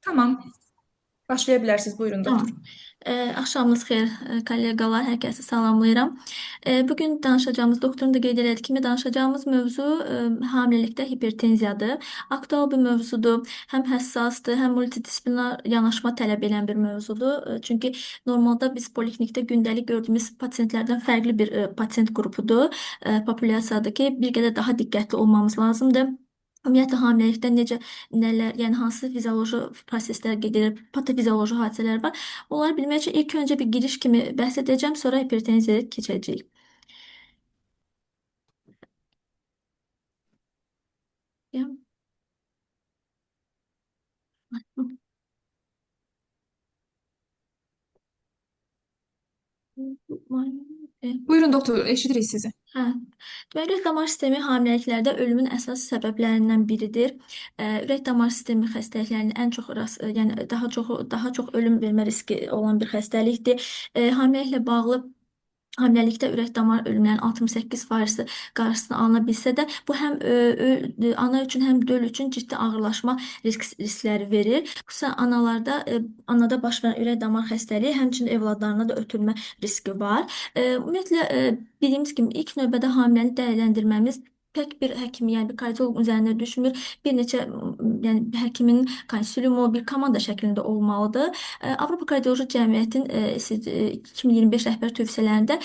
Tamam, başlaya bilərsiniz. Buyurun doktor. Tamam. Axşamınız xeyir, kolleqalar, hər kəsi salamlayıram. Bugün danışacağımız, doktorun da qeyd elədiyi kimi danışacağımız mövzu hamiləlikdə hipertenziyadır. Aktual bir mövzudur. Həm həssasdır, həm multidisiplinar yanaşma tələb edən bir mövzudur. Çünki normalda biz poliklinikdə gündəlik gördüyümüz pasientlərdən fərqli bir pasient qrupudur. Populyasiyadır ki, bir qədər daha diqqətli olmamız lazımdır. Ümumiyyətlə hamiləlikdə necə, nələr, yəni hansı fizioloji proseslər gedir, patofizioloji hadisələr var. Onları bilmək üçün ilk öncə bir giriş kimi bəhs edəcəm, sonra hipertenziyaya keçəcəyik. Ya. Buyurun doktor, eşidirik sizi. Hə. Deməli, ürək damar sistemi hamiləliklərdə ölümün əsas səbəblərindən biridir. Ürək damar sistemi xəstəliklərinin ən çox rast, yəni daha çox ölüm vermə riski olan bir xəstəlikdir. Hamiləliklə bağlı hamiləlikdə ürək damar ölümlərinin 68% qarşısını alına bilsə də, bu həm ana üçün, həm döl üçün ciddi ağırlaşma riskləri verir. Xüsusən analarda, anada baş verən ürək damar xəstəliyi həmçinin övladlarına da ötürmə riski var. Ümumiyyətlə, bildiyimiz kimi ilk növbədə hamiləni dəyərləndirməmiz tək bir həkim, yəni bir kardioloq üzərinə düşmür. Bir neçə, yəni həkimin konsiliumu bir komanda şəklində olmalıdır. Avropa Kardioloji Cəmiyyətinin 2025 rəhbər tövsiyələrində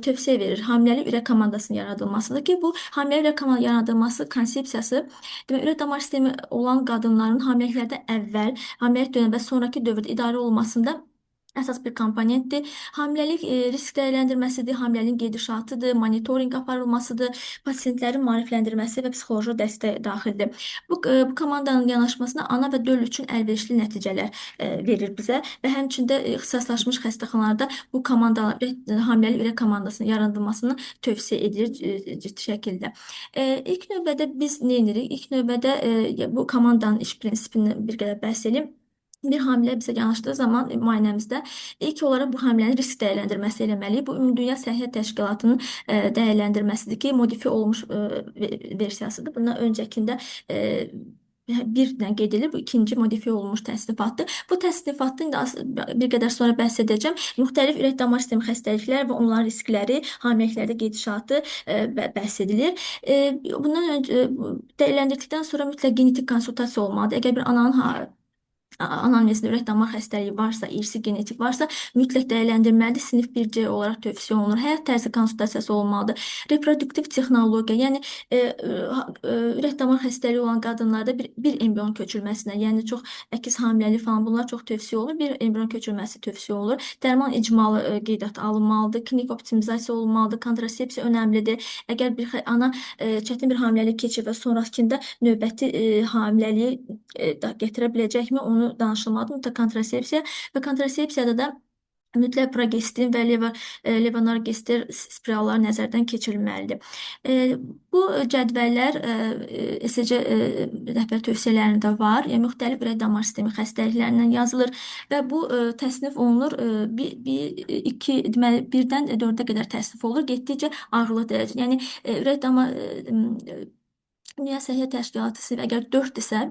tövsiyə verir hamiləlik ürək komandasının yaradılmasıdır ki, bu hamiləlik ürək komandasının yaradılması konsepsiyası demək, ürək damar sistemi olan qadınların hamiləliklərdə əvvəl, hamiləlik dönəmi və sonrakı dövrdə idarə olunmasında əsas bir komponentdir. Hamiləlik risk dəyərləndirməsidir, hamiləliyin gedişatıdır, monitorinq aparılmasıdır, pasientlərin maarifləndirməsi və psixoloji dəstək daxildir. Bu komandanın yanaşmasına ana və döl üçün əlverişli nəticələr verir bizə və həmçində ixtisaslaşmış xəstəxanalarda bu komandalar, hamiləlik ürək komandasının yaradılmasını tövsiyə edilir ciddi şəkildə. İlk növbədə biz nə edirik? İlk növbədə bu komandanın iş prinsipini bir qədər bəhs edeyim. Bir hamilə bizə yanaşdığı zaman müayinəmizdə ilk olaraq bu hamilənin risk dəyərləndirməsi eləməliyik. Bu Ümumdünya Səhiyyə Təşkilatının dəyərləndirməsidir ki, modifiye olmuş versiyasıdır. Bundan öncəkində birlə qeyd edilir. Bu ikinci modifiye olunmuş təsnifatdır. Bu təsnifatda indi bir qədər sonra bəhs edəcəm. Müxtəlif ürək damar sistemi xəstəliklər və onların riskləri, hamiləliklərdə gedişatı bəhs edilir. Bundan öncə dəyərləndirdikdən sonra mütləq genetik konsultasiya olmalıdır. Əgər bir ananın anamnezində ürək damar xəstəliyi varsa, irsi genetik varsa, mütləq dəyərləndirməlidir. Sinif 1C olaraq tövsiyə olunur. Həyat tərzi konsultasiyası olmalıdır. Reproduktiv texnologiya, yəni ürək damar xəstəliyi olan qadınlarda bir embrion köçürməsinə, yəni çox əkiz hamiləlik falan bunlar çox tövsiyə olunur. Bir embrion köçürməsi tövsiyə olunur. Dərman icmalı qeydiyyata alınmalıdır. Klinik optimizasiya olunmalıdır. Kontrasepsiya önəmlidir. Əgər bir ana çətin bir hamiləlik keçir və sonrakında növbəti hamiləliyi gətirə biləcəkmi, onu danışılmalıdır. Mütləq kontrasepsiya və kontrasepsiyada da mütləq progestin və levonorgester spirallar nəzərdən keçirilməlidir. Bu cədvəllər SC rəhbər tövsiyələrində var. Yəni, müxtəlif ürək damar sistemi xəstəliklərindən yazılır və bu təsnif olunur. Bir, iki, deməli, birdən dördə qədər təsnif olunur. Getdikcə ağırlıq dərəcə. Yəni, ürək damar Dünya Səhiyyə Təşkilatı sinif əgər 4-dürsə,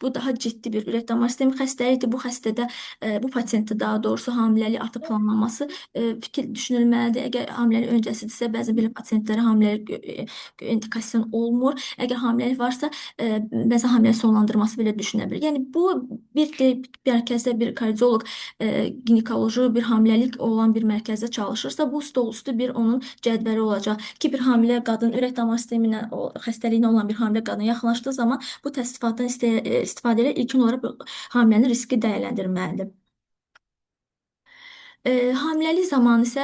bu daha ciddi bir ürək damar sistemi xəstəliyidir. Bu xəstədə, bu pasientdə daha doğrusu hamiləlik artıq planlanması fikir düşünülməlidir. Əgər hamiləlik öncəsidirsə, bəzən belə pasientlərə hamiləlik indikasiyon olmur. Əgər hamiləlik varsa, bəzən hamiləlik sonlandırması belə düşünə bilər. Yəni bu bir mərkəzdə bir kardioloq, ginekoloji bir hamiləlik olan bir mərkəzdə çalışırsa, bu stol üstü bir onun cədvəli olacaq ki, bir hamilə qadın ürək damar sisteminə, xəstəliyinə olan bir hamilə qadın yaxınlaşdığı zaman bu təsnifatdan istifadə ilə ilkin olaraq hamilənin riski dəyərləndirilməlidir. Hamiləlik zamanı isə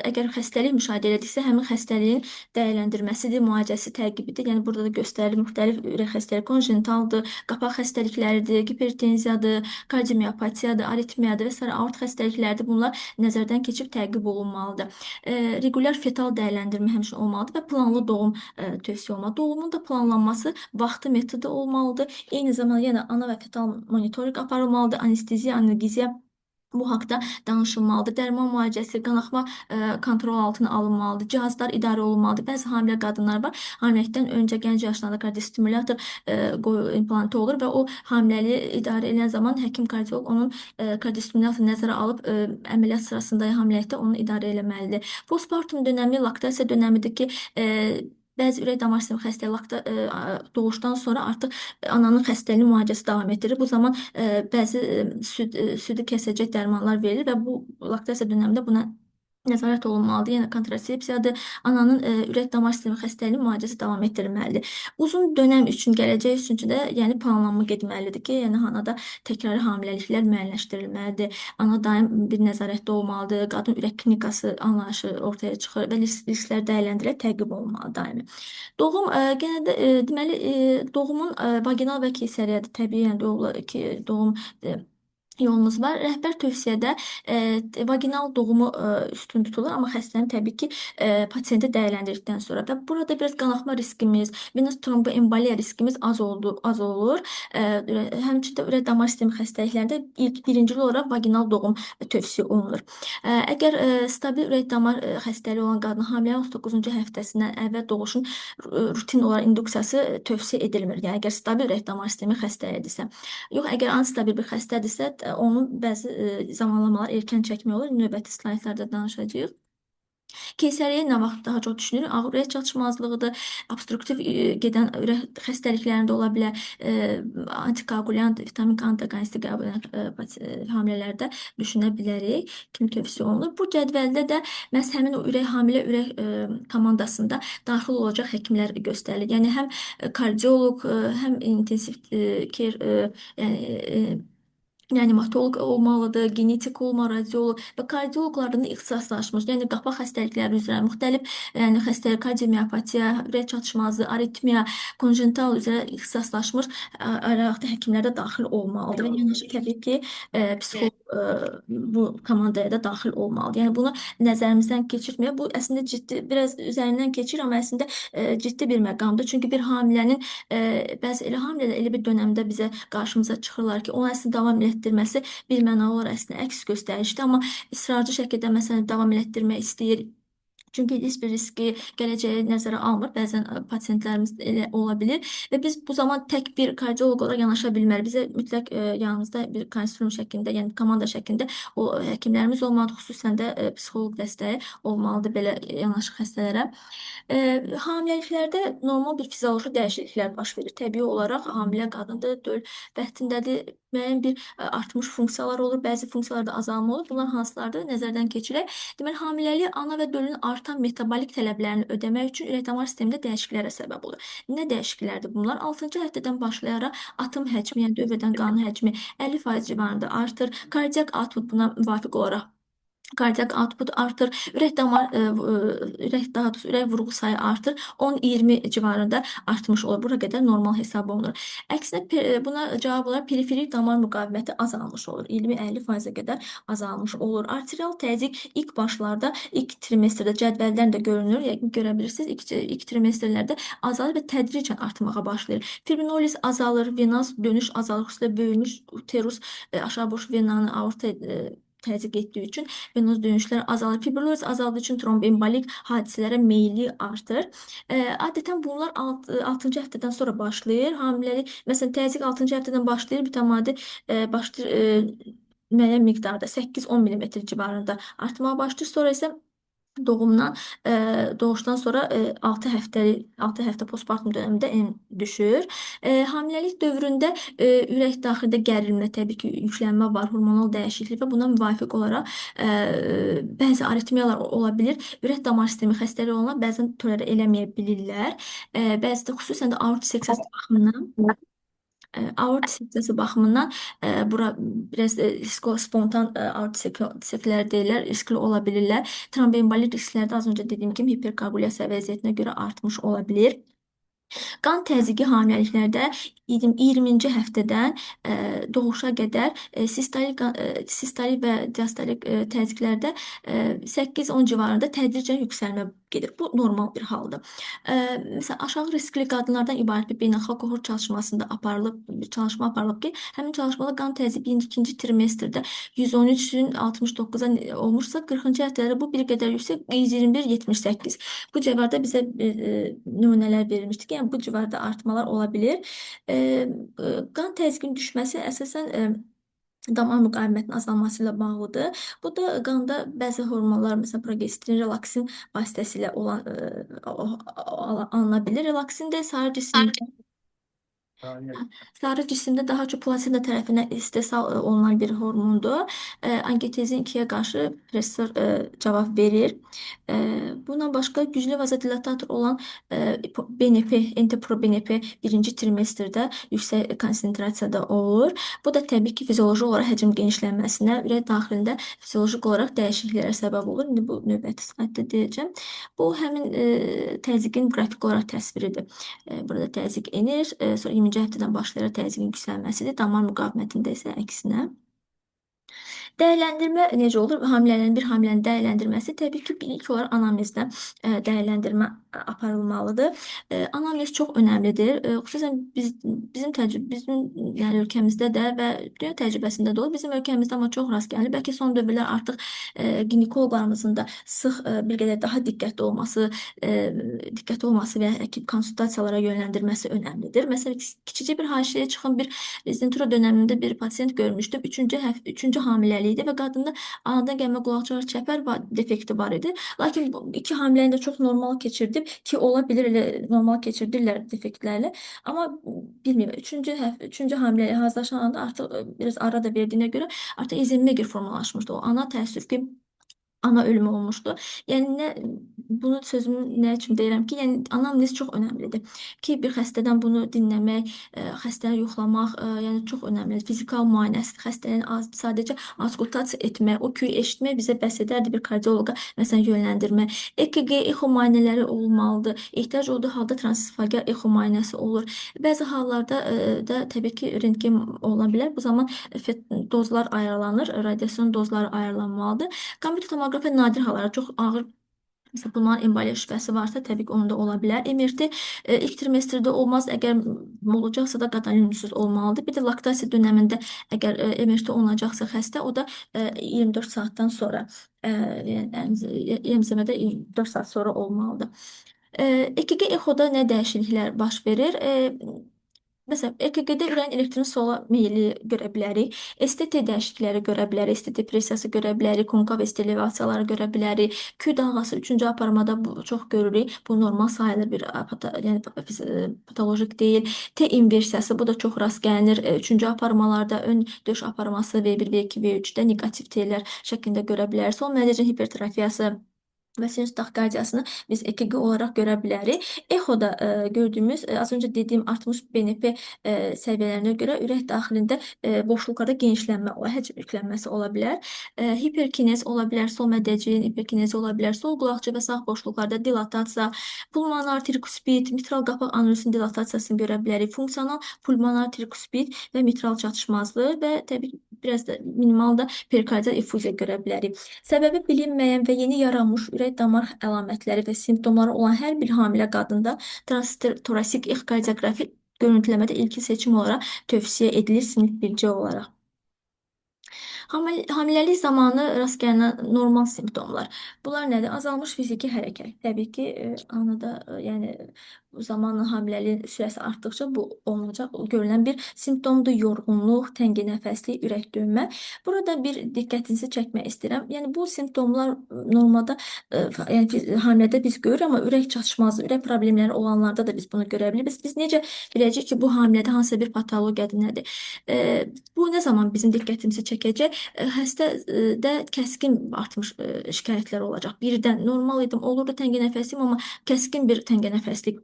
əgər xəstəlik müşahidə elədiksə, həmin xəstəliyin dəyərləndirməsidir, müalicəsi, təqibidir. Yəni burada da göstərilir müxtəlif ürək xəstəlik, konjenitaldır, qapaq xəstəlikləridir, hipertenziyadır, kardiomiopatiyadır, aritmiyadır və sairə aort xəstəlikləridir. Bunlar nəzərdən keçib təqib olunmalıdır. Regulyar fetal dəyərləndirmə həmişə olmalıdır və planlı doğum tövsiyə olunmalıdır. Doğumun da planlanması vaxtı metodu olmalıdır. Eyni zamanda yenə ana və fetal monitorinq aparılmalıdır. Anesteziya, analgeziya Bu haqda danışılmalıdır. Dərman müalicəsi, qanaxma kontrol altına alınmalıdır. Cihazlar idarə olunmalıdır. Bəzi hamilə qadınlar var. Hamiləlikdən öncə gənc yaşlarında kardiostimulyator implantı olur və o hamiləliyi idarə edən zaman həkim kardioloq onun kardiostimulyatorunu nəzərə alıb əməliyyat sırasında hamiləlikdə onu idarə eləməlidir. Postpartum dönəmi laktasiya dönəmidir ki, bəzi ürək damar sistemi xəstəliyi doğuşdan sonra artıq ananın xəstəliyinin müalicəsi davam etdirir. Bu zaman bəzi südü kəsəcək dərmanlar verilir və bu laktasiya dönəmində buna nəzarət olunmalıdır. Yəni kontrasepsiyadır. Ananın ürək damar sistemi xəstəliyinin müalicəsi davam etdirilməlidir. Uzun dönəm üçün, gələcək üçün də yəni planlanma getməlidir ki, yəni anada təkrarı hamiləliklər müəyyənləşdirilməlidir. Ana daim bir nəzarətdə olmalıdır. Qadın ürək klinikası anlayışı ortaya çıxır və risklər dəyərləndirilib təqib olunmalıdır daimi. Doğum genəldə deməli doğumun vaginal və keysəriyyadır. Təbii yəni doğum yolumuz var. Rəhbər tövsiyədə vaginal doğumu üstün tutulur, amma xəstənin təbii ki, pasiyenti dəyərləndirdikdən sonra və burada biraz qanaxma riskimiz, venöz tromboemboliya riskimiz az olur. Həmçinin ürək damar sistemi xəstəliklərində ilk birincil olaraq vaginal doğum tövsiyə olunur. Əgər stabil ürək damar xəstəliyi olan qadın hamilənin 39-cu həftəsindən əvvəl doğuşun rutin olaraq induksiyası tövsiyə edilmir. Yəni əgər stabil ürək damar sistemi xəstəliyidirsə. Yox, əgər anstabil bir xəstədirsə, onun bəzi zamanlamalar erkən çəkmək olur. Növbəti slaydlarda danışacağıq. Keysəriyyə nə vaxt daha çox düşünürük? Ağır ürək çatışmazlığıdır, obstruktiv gedən ürək xəstəliklərində ola bilər, antikoagulyant, vitamin K antagonisti qəbul edən hamilələrdə düşünə bilərik. Kim tövsiyə olunur? Bu cədvəldə də məhz həmin o ürək hamilə ürək komandasında daxil olacaq həkimlər göstərilir. Yəni həm kardioloq, həm intensiv care, yəni reanimatoloq olmalıdır, genetik olmalı, radioloq və kardioloqlardan da ixtisaslaşmış, yəni qapaq xəstəlikləri üzrə müxtəlif, yəni xəstəlik, kardiomiopatiya, ürək çatışmazlığı, aritmiya, konjenital üzrə ixtisaslaşmış ayrı həkimlər də daxil olmalıdır və yanaşı təbii ki, psixoloq bu komandaya da daxil olmalıdır. Yəni bunu nəzərimizdən keçirtməyə, bu əslində ciddi, biraz üzərindən keçir, amma əslində ciddi bir məqamdır. Çünki bir hamilənin bəzi elə hamilələr elə bir dönəmdə bizə qarşımıza çıxırlar ki, onu əslində davam elətdirməsi bir məna olaraq əslində əks göstərişdir, amma israrcı şəkildə məsələn davam elətdirmək istəyir. Çünki heç bir riski gələcəyi nəzərə almır. Bəzən pasiyentlərimiz elə ola bilir və biz bu zaman tək bir kardioloq olaraq yanaşa bilmərik. Bizə mütləq yanımızda bir konsilium şəklində, yəni komanda şəklində o həkimlərimiz olmalıdır, xüsusən də psixoloq dəstəyi olmalıdır belə yanaşı xəstələrə. Hamiləliklərdə normal bir fizioloji dəyişikliklər baş verir. Təbii olaraq hamilə qadındır, döl bəhdindədir, müəyyən bir artmış funksiyalar olur, bəzi funksiyalarda azalma olur. Bunlar hansılardır? Nəzərdən keçirək. Deməli, hamiləlik ana və dölün artan metabolik tələblərini ödəmək üçün ürək-damar sistemində dəyişikliklərə səbəb olur. Nə dəyişikliklərdir bunlar? 6-cı həftədən başlayaraq atım həcmi, yəni dövədən qanın həcmi 50% civarında artır. Kardiak output buna müvafiq olaraq kardiak output artır, ürək damar, ürək daha doğrusu ürək vurğu sayı artır, 10-20 civarında artmış olur. Bura qədər normal hesab olunur. Əksinə buna cavab olaraq periferik damar müqaviməti azalmış olur. 20-50%-ə qədər azalmış olur. Arterial təzyiq ilk başlarda, ilk trimestrdə cədvəldən də görünür. Yəqin görə bilirsiniz, ilk trimestrlərdə azalır və tədricən artmağa başlayır. Fibrinoliz azalır, venaz dönüş azalır, xüsusilə böyümüş uterus, aşağı boş venanı aorta təzyiq etdiyi üçün venoz dönüşlər azalır. Fibrinoz azaldığı üçün tromboembolik hadisələrə meyilli artır. Adətən bunlar 6-cı həftədən sonra başlayır. Hamiləlik, məsələn, təzyiq 6-cı həftədən başlayır, mütəmadi başlayır, müəyyən miqdarda 8-10 millimetr civarında artmağa başlayır. Sonra isə doğuşdan sonra 6 həftə postpartum dönəmində en düşür. Hamiləlik dövründə ürək daxilində gərilmə, təbii ki, yüklənmə var, hormonal dəyişiklik və buna müvafiq olaraq bəzi aritmiyalar ola bilir. Ürək damar sistemi xəstəliyi olanlar bəzən tolerə eləməyə bilirlər. Bəzi də xüsusən də aort disseksiyası baxımından aort disseksiyası baxımından bura biraz riskli, spontan aort disseksiyalar deyirlər, riskli ola bilirlər. Tromboembolik risklərdə az öncə dediyim kimi hiperkoagulyasiya vəziyyətinə görə artmış ola bilir. Qan təzyiqi hamiləliklərdə 20-ci həftədən doğuşa qədər sistolik və diastolik təzyiqlərdə 8-10 civarında tədricən yüksəlmə gedir. Bu normal bir haldır. Məsələn, aşağı riskli qadınlardan ibarət bir beynəlxalq kohort çalışmasında aparılıb, bir çalışma aparılıb ki, həmin çalışmada qan təzyiqi birinci, ikinci trimestrdə 113-ün 69-a olmuşsa, 40-cı həftələrdə bu bir qədər yüksək 121-78. Bu civarda bizə nümunələr verilmişdi ki, yəni bu civarda artmalar ola bilir. E, Qan təzyiqinin düşməsi əsasən damar müqavimətinin azalması ilə bağlıdır. Bu da qanda bəzi hormonlar, məsələn, progesterin, relaksin vasitəsilə olan alına bilir. Relaksin də sarı cisimdə daha çox plasenta tərəfindən istehsal olunan bir hormondur. Angiotenzin 2-yə qarşı pressor cavab verir. Bundan başqa güclü vazodilatator olan BNP, NT-proBNP birinci trimestrdə yüksək konsentrasiyada olur. Bu da təbii ki, fizioloji olaraq həcm genişlənməsinə, ürək daxilində fiziolojik olaraq dəyişikliklərə səbəb olur. İndi bu növbəti slaytda deyəcəm. Bu həmin təzyiqin qrafik olaraq təsviridir. Burada təzyiq enir, sonra 20-ci həftədən başlayaraq təzyiqin yüksəlməsidir. Damar müqavimətində isə əksinə. Dəyərləndirmə necə olur? Hamilənin bir hamilənin dəyərləndirməsi təbii ki, bir ilk olaraq anamnezdə dəyərləndirmə aparılmalıdır. Anamnez çox önəmlidir. Xüsusən bizim təcrübə bizim yəni ölkəmizdə də və dünya təcrübəsində də olur. Bizim ölkəmizdə amma çox rast gəlir. Bəlkə son dövrlər artıq ginekoloqlarımızın da sıx bir qədər daha diqqətli olması və ekip konsultasiyalara yönləndirməsi önəmlidir. Məsələn, kiçicik bir haşiyə çıxım, bir rezidentura dönəmində bir pasiyent görmüşdüm. Üçüncü hamiləlik idi və qadında anadan gəlmə qulaqcılar çəpər defekti var idi. Lakin bu iki hamiləni də çox normal keçirdi ki, ola bilir elə normal keçirdirlər defektlərlə. Amma bilmirəm, üçüncü hamiləliyə hazırlaşan anda artıq biraz ara da verdiyinə görə artıq Eisenmenger formalaşmışdı. O ana təəssüf ki, ana ölümü olmuşdu. Yəni nə bunu sözümü nə üçün deyirəm ki, yəni anamnez çox önəmlidir. Ki bir xəstədən bunu dinləmək, xəstəni yoxlamaq, yəni çox önəmlidir. Fizikal müayinəsi, xəstənin sadəcə auskultasiya etmək, o küyü eşitmək bizə bəs edərdi bir kardioloqa məsələn yönləndirmə. EKG, exo müayinələri olmalıdır. Ehtiyac olduğu halda transesofagel exo müayinəsi olur. Bəzi hallarda da təbii ki, rentgen ola bilər. Bu zaman dozlar ayarlanır, radiasiyon dozları ayarlanmalıdır. Kompüter tomoqrafiya nadir hallarda çox ağır. Məsələn, pulmonar emboliya şübhəsi varsa, təbii ki, onda ola bilər. MRT ilk trimestrdə olmaz. Əgər olacaqsa da qadalinusuz olmalıdır. Bir də laktasiya dönəmində əgər MRT olunacaqsa xəstə, o da 24 saatdan sonra, yəni emzəmədə 24 saat sonra olmalıdır. EKG exoda nə dəyişikliklər baş verir? Məsələn, EKG-də ürəyin elektron sola meyli görə bilərik. ST dəyişiklikləri görə bilərik, ST depressiyası görə bilərik, konkav ST elevasiyaları görə bilərik. Q dalğası üçüncü aparmada bu çox görürük. Bu normal sayılır bir yəni patolojik deyil. T inversiyası bu da çox rast gəlinir. Üçüncü aparmalarda ön döş aparması V1, V2, V3-də neqativ T-lər şəklində görə bilərik. Sol mədəcin hipertrofiyası və sinus taxikardiyasını biz EKG olaraq görə bilərik. Exoda gördüyümüz, az öncə dediyim artmış BNP səviyyələrinə görə ürək daxilində boşluqlarda genişlənmə, həcm yüklənməsi ola bilər. Hiperkinez ola bilər, sol mədəciyin hiperkinezi ola bilər, sol qulaqçı və sağ boşluqlarda dilatasiya, pulmonar trikuspid, mitral qapaq anülusunun dilatasiyasını görə bilərik, funksional pulmonar trikuspid və mitral çatışmazlığı və təbii ki, biraz da minimal da perikardial efuziya görə bilərik. Səbəbi bilinməyən və yeni yaranmış ürək damar əlamətləri və simptomları olan hər bir hamilə qadında transtorasik ekokardioqrafi görüntüləmədə ilkin seçim olaraq tövsiyə edilir sinif 1C olaraq. Hamiləlik zamanı rast gələn normal simptomlar. Bunlar nədir? Azalmış fiziki hərəkət. Təbii ki, anada, yəni bu zamanla hamiləliyin sürəsi artdıqca bu olunacaq. Görülən bir simptomdur. Yorğunluq, təngi nəfəslik, ürək dönmə. Burada bir diqqətinizi çəkmək istəyirəm. Yəni bu simptomlar normalda, yəni hamilədə biz görürük, amma ürək çatışmazlığı, ürək problemləri olanlarda da biz bunu görə bilirik. Biz necə biləcəyik ki, bu hamilədə hansısa bir patologiyadır, nədir? Bu nə zaman bizim diqqətimizi çəkəcək? Xəstədə kəskin artmış şikayətlər olacaq. Birdən normal idim, olurdu təngi nəfəsim, amma kəskin bir təngi nəfəslik.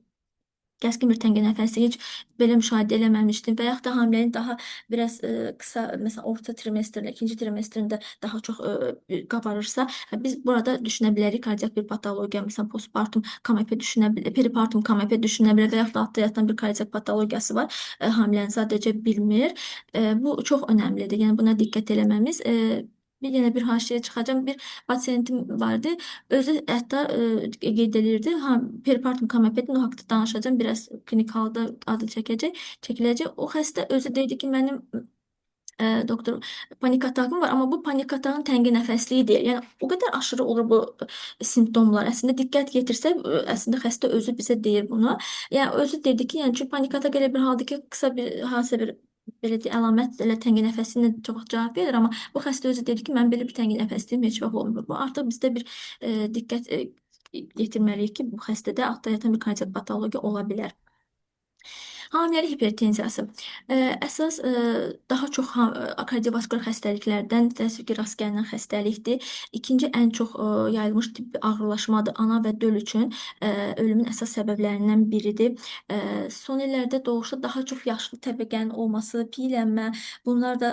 Kəskin bir təngi nəfəslik heç belə müşahidə eləməmişdim və yaxud da hamilənin daha biraz qısa, məsələn, orta trimestrində, ikinci trimestrində daha çox qabarırsa, biz burada düşünə bilərik kardiak bir patologiya, məsələn, postpartum KMP düşünə bilər, peripartum KMP düşünə bilər və yaxud da altda yatan bir kardiak patologiyası var, hamilənin sadəcə bilmir. Bu çox önəmlidir. Yəni buna diqqət eləməmiz. Bir yenə bir haşiyə çıxacağam. Bir pasiyentim vardı. Özü hətta qeyd edirdi. Ha, peripartum KMP-nin o haqda danışacağım. Biraz klinikalda adı çəkəcək, çəkiləcək. O xəstə özü dedi ki, mənim doktor panik atağım var, amma bu panik atağın təngi nəfəsliyi deyil. Yəni o qədər aşırı olur bu simptomlar. Əslində diqqət yetirsək, əslində xəstə özü bizə deyir bunu. Yəni özü dedi ki, yəni çünki panik atak elə bir haldır ki, qısa bir hansısa bir belə deyək, əlamət elə təngi nəfəsi ilə çox cavab verir, amma bu xəstə özü dedi ki, mən belə bir təngi nəfəsliyim heç vaxt olmur. Bu artıq bizdə bir diqqət yetirməliyik ki, bu xəstədə altda yatan bir kardiyak patologiya ola bilər. Hamiləlik hipertenziyası. Əsas daha çox kardiovaskular xəstəliklərdən təəssüf ki, rast gəlinən xəstəlikdir. İkinci ən çox yayılmış tibbi ağırlaşmadır ana və döl üçün ölümün əsas səbəblərindən biridir. Son illərdə doğuşda daha çox yaşlı təbəqənin olması, piylənmə, bunlar da,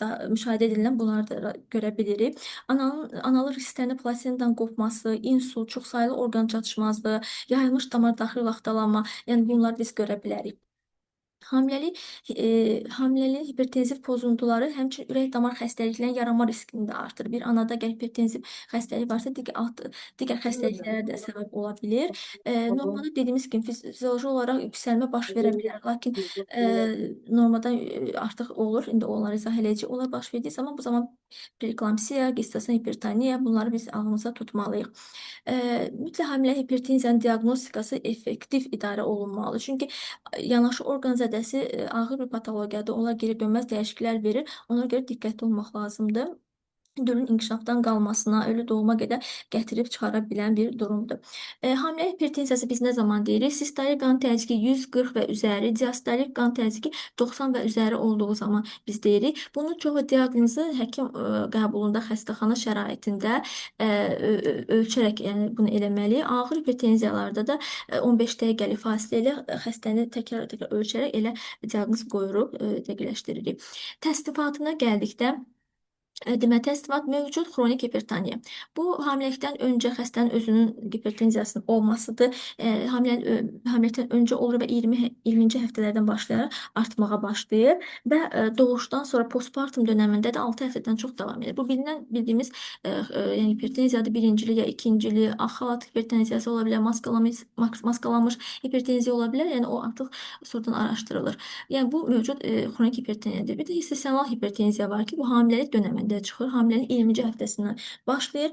da müşahidə edilən bunları da görə bilirik. Analıq risklərində plasentanın qopması, insult, çoxsaylı orqan çatışmazlığı, yayılmış damar daxili laxtalanma, yəni bunları biz görə bilərik. Hamiləlik, hamiləliyin hipertenziv pozuntuları həmçinin ürək damar xəstəliklərinin yaranma riskini də artırır. Bir anada əgər hipertenziv xəstəlik varsa, digər xəstəliklərə də səbəb ola bilir. Normada dediyimiz kimi fizioloji olaraq yüksəlmə baş verə bilər. Lakin normadan artıq olur. İndi onları izah eləyəcək. Onlar baş verdiyi zaman bu zaman preeklamsiya, gestasion hipertoniya bunları biz ağlımıza tutmalıyıq. Mütləq hamilə hipertenziyanın diaqnostikası effektiv idarə olunmalıdır. Çünki yanaşı orqan zədəsi ağır bir patologiyadır. Onlar geri dönməz dəyişikliklər verir. Ona görə diqqətli olmaq lazımdır. Dölün inkişafdan qalmasına, ölü doğuma qədər gətirib çıxara bilən bir durumdur. Hamilə hipertenziyası biz nə zaman deyirik? Sistolik qan təzyiqi 140 və üzəri, diastolik qan təzyiqi 90 və üzəri olduğu zaman biz deyirik. Bunun çoxu diaqnozu həkim qəbulunda, xəstəxana şəraitində ölçərək yəni bunu eləməliyik. Ağır hipertenziyalarda da 15 dəqiqəlik fasilə ilə xəstəni təkrar-təkrar ölçərək elə diaqnoz qoyuruq, dəqiqləşdiririk. Təsnifatına gəldikdə, deməli, təsnifat mövcud xronik hipertoniya. Bu, hamiləlikdən öncə xəstənin özünün hipertenziyasının olmasıdır. Hamiləlikdən öncə olur və 20-ci həftələrdən başlayaraq artmağa başlayır və doğuşdan sonra postpartum dönəmində də 6 həftədən çox davam edir. Bu, bildiyimiz yəni hipertenziyadır, birincili ya ikincili, axalat hipertenziyası ola bilər, maskalanmış hipertenziya ola bilər. Yəni, o artıq sonradan araşdırılır. Yəni, bu mövcud xronik hiperteniyadır. Bir də gestasional hipertenziya var ki, bu hamiləlik dönəmində çıxır. Hamilənin 20-ci həftəsindən başlayır.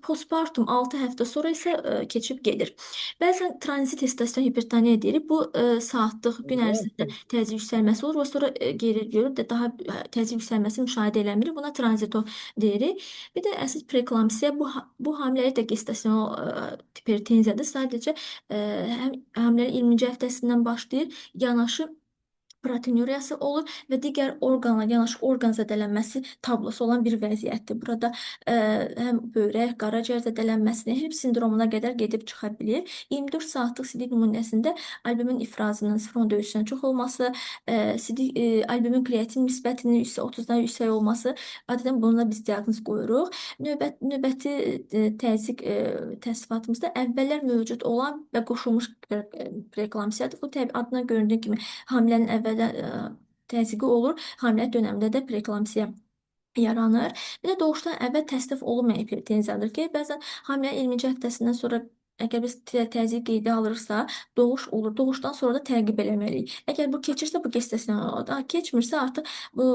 Postpartum 6 həftə sonra isə keçib gedir. Bəzən tranzit gestasion hipertoniya deyirik. Bu saatlıq gün ərzində təzyiq yüksəlməsi olur və sonra geri görüb də daha təzyiq yüksəlməsi müşahidə eləmirik. Buna tranzito deyirik. Bir də əsas preeklamsiya bu hamiləlik də gestasional hipertenziyadır. Sadəcə həm hamiləlik 20-ci həftəsindən başlayır. Yanaşı proteinuriyası olur və digər orqanla yanaşı orqan zədələnməsi tablosu olan bir vəziyyətdir. Burada həm böyrək, qaraciyər zədələnməsinə, HELLP sindromuna qədər gedib çıxa bilir. 24 saatlıq sidik nümunəsində albumin ifrazının 0,3-dən çox olması, sidik, albumin kreatin nisbətinin 30-dan yüksək olması, adətən bununla biz diaqnoz qoyuruq. Növbəti təzyiq təsnifatımızda əvvəllər mövcud olan və qoşulmuş preeklamsiyadır. Bu təbii adına göründüyü kimi hamilənin əvvəldən təzyiqi olur. Hamiləlik dönəmində də preeklamsiya yaranır. Bir də doğuşdan əvvəl təsnif olunmayan hipertenziyadır ki, bəzən hamilənin 20-ci həftəsindən sonra əgər biz təzyiq qeydə alırıqsa, doğuş olur. Doğuşdan sonra da təqib eləməliyik. Əgər bu keçirsə, bu gestasional olur. Daha keçmirsə, artıq bu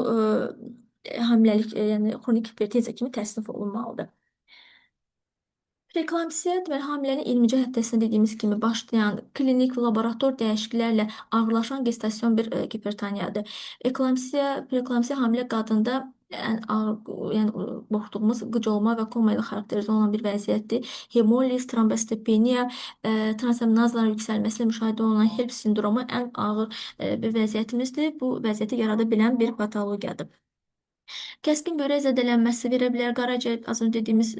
hamiləlik, yəni xronik hipertenziya kimi təsnif olunmalıdır. Preeklamsiya, deməli, hamilənin 20-ci həftəsində dediyimiz kimi başlayan klinik laborator dəyişikliklərlə ağırlaşan gestasion bir hipertoniyadır. Eklamsiya, preeklamsiya hamilə qadında ən ağır, yəni qorxduğumuz qıcolma və koma ilə xarakterizə olunan bir vəziyyətdir. Hemoliz, trombositopeniya, transaminazların yüksəlməsi ilə müşahidə olunan HELLP sindromu ən ağır bir vəziyyətimizdir. Bu vəziyyəti yarada bilən bir patologiyadır. Kəskin böyrək zədələnməsi verə bilər. Qaraciyər, az öncə dediyimiz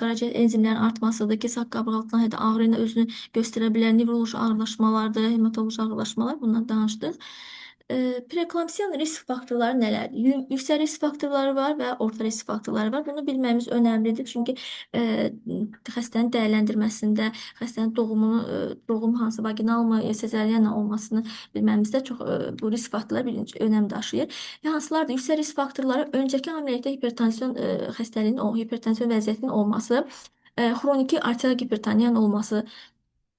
qaraciyər enzimlərinin artmasıdır ki, sağ qabıq altından hətta ağrı ilə özünü göstərə bilər. Nevroloji ağırlaşmalardır, hematoloji ağırlaşmalar, bundan danışdıq. Preeklamsiyanın risk faktorları nələrdir? Yüksək risk faktorları var və orta risk faktorları var. Bunu bilməyimiz önəmlidir. Çünki e, xəstənin dəyərləndirməsində, xəstənin doğumunu, doğum hansı vaginal mı, sezaryen olmasını bilməmizdə çox bu risk faktorları birinci önəm daşıyır. Və hansılardır? Yüksək risk faktorları öncəki hamiləlikdə hipertansiyon xəstəliyinin, o hipertansiyon vəziyyətinin olması, xroniki arterial hipertoniyanın olması,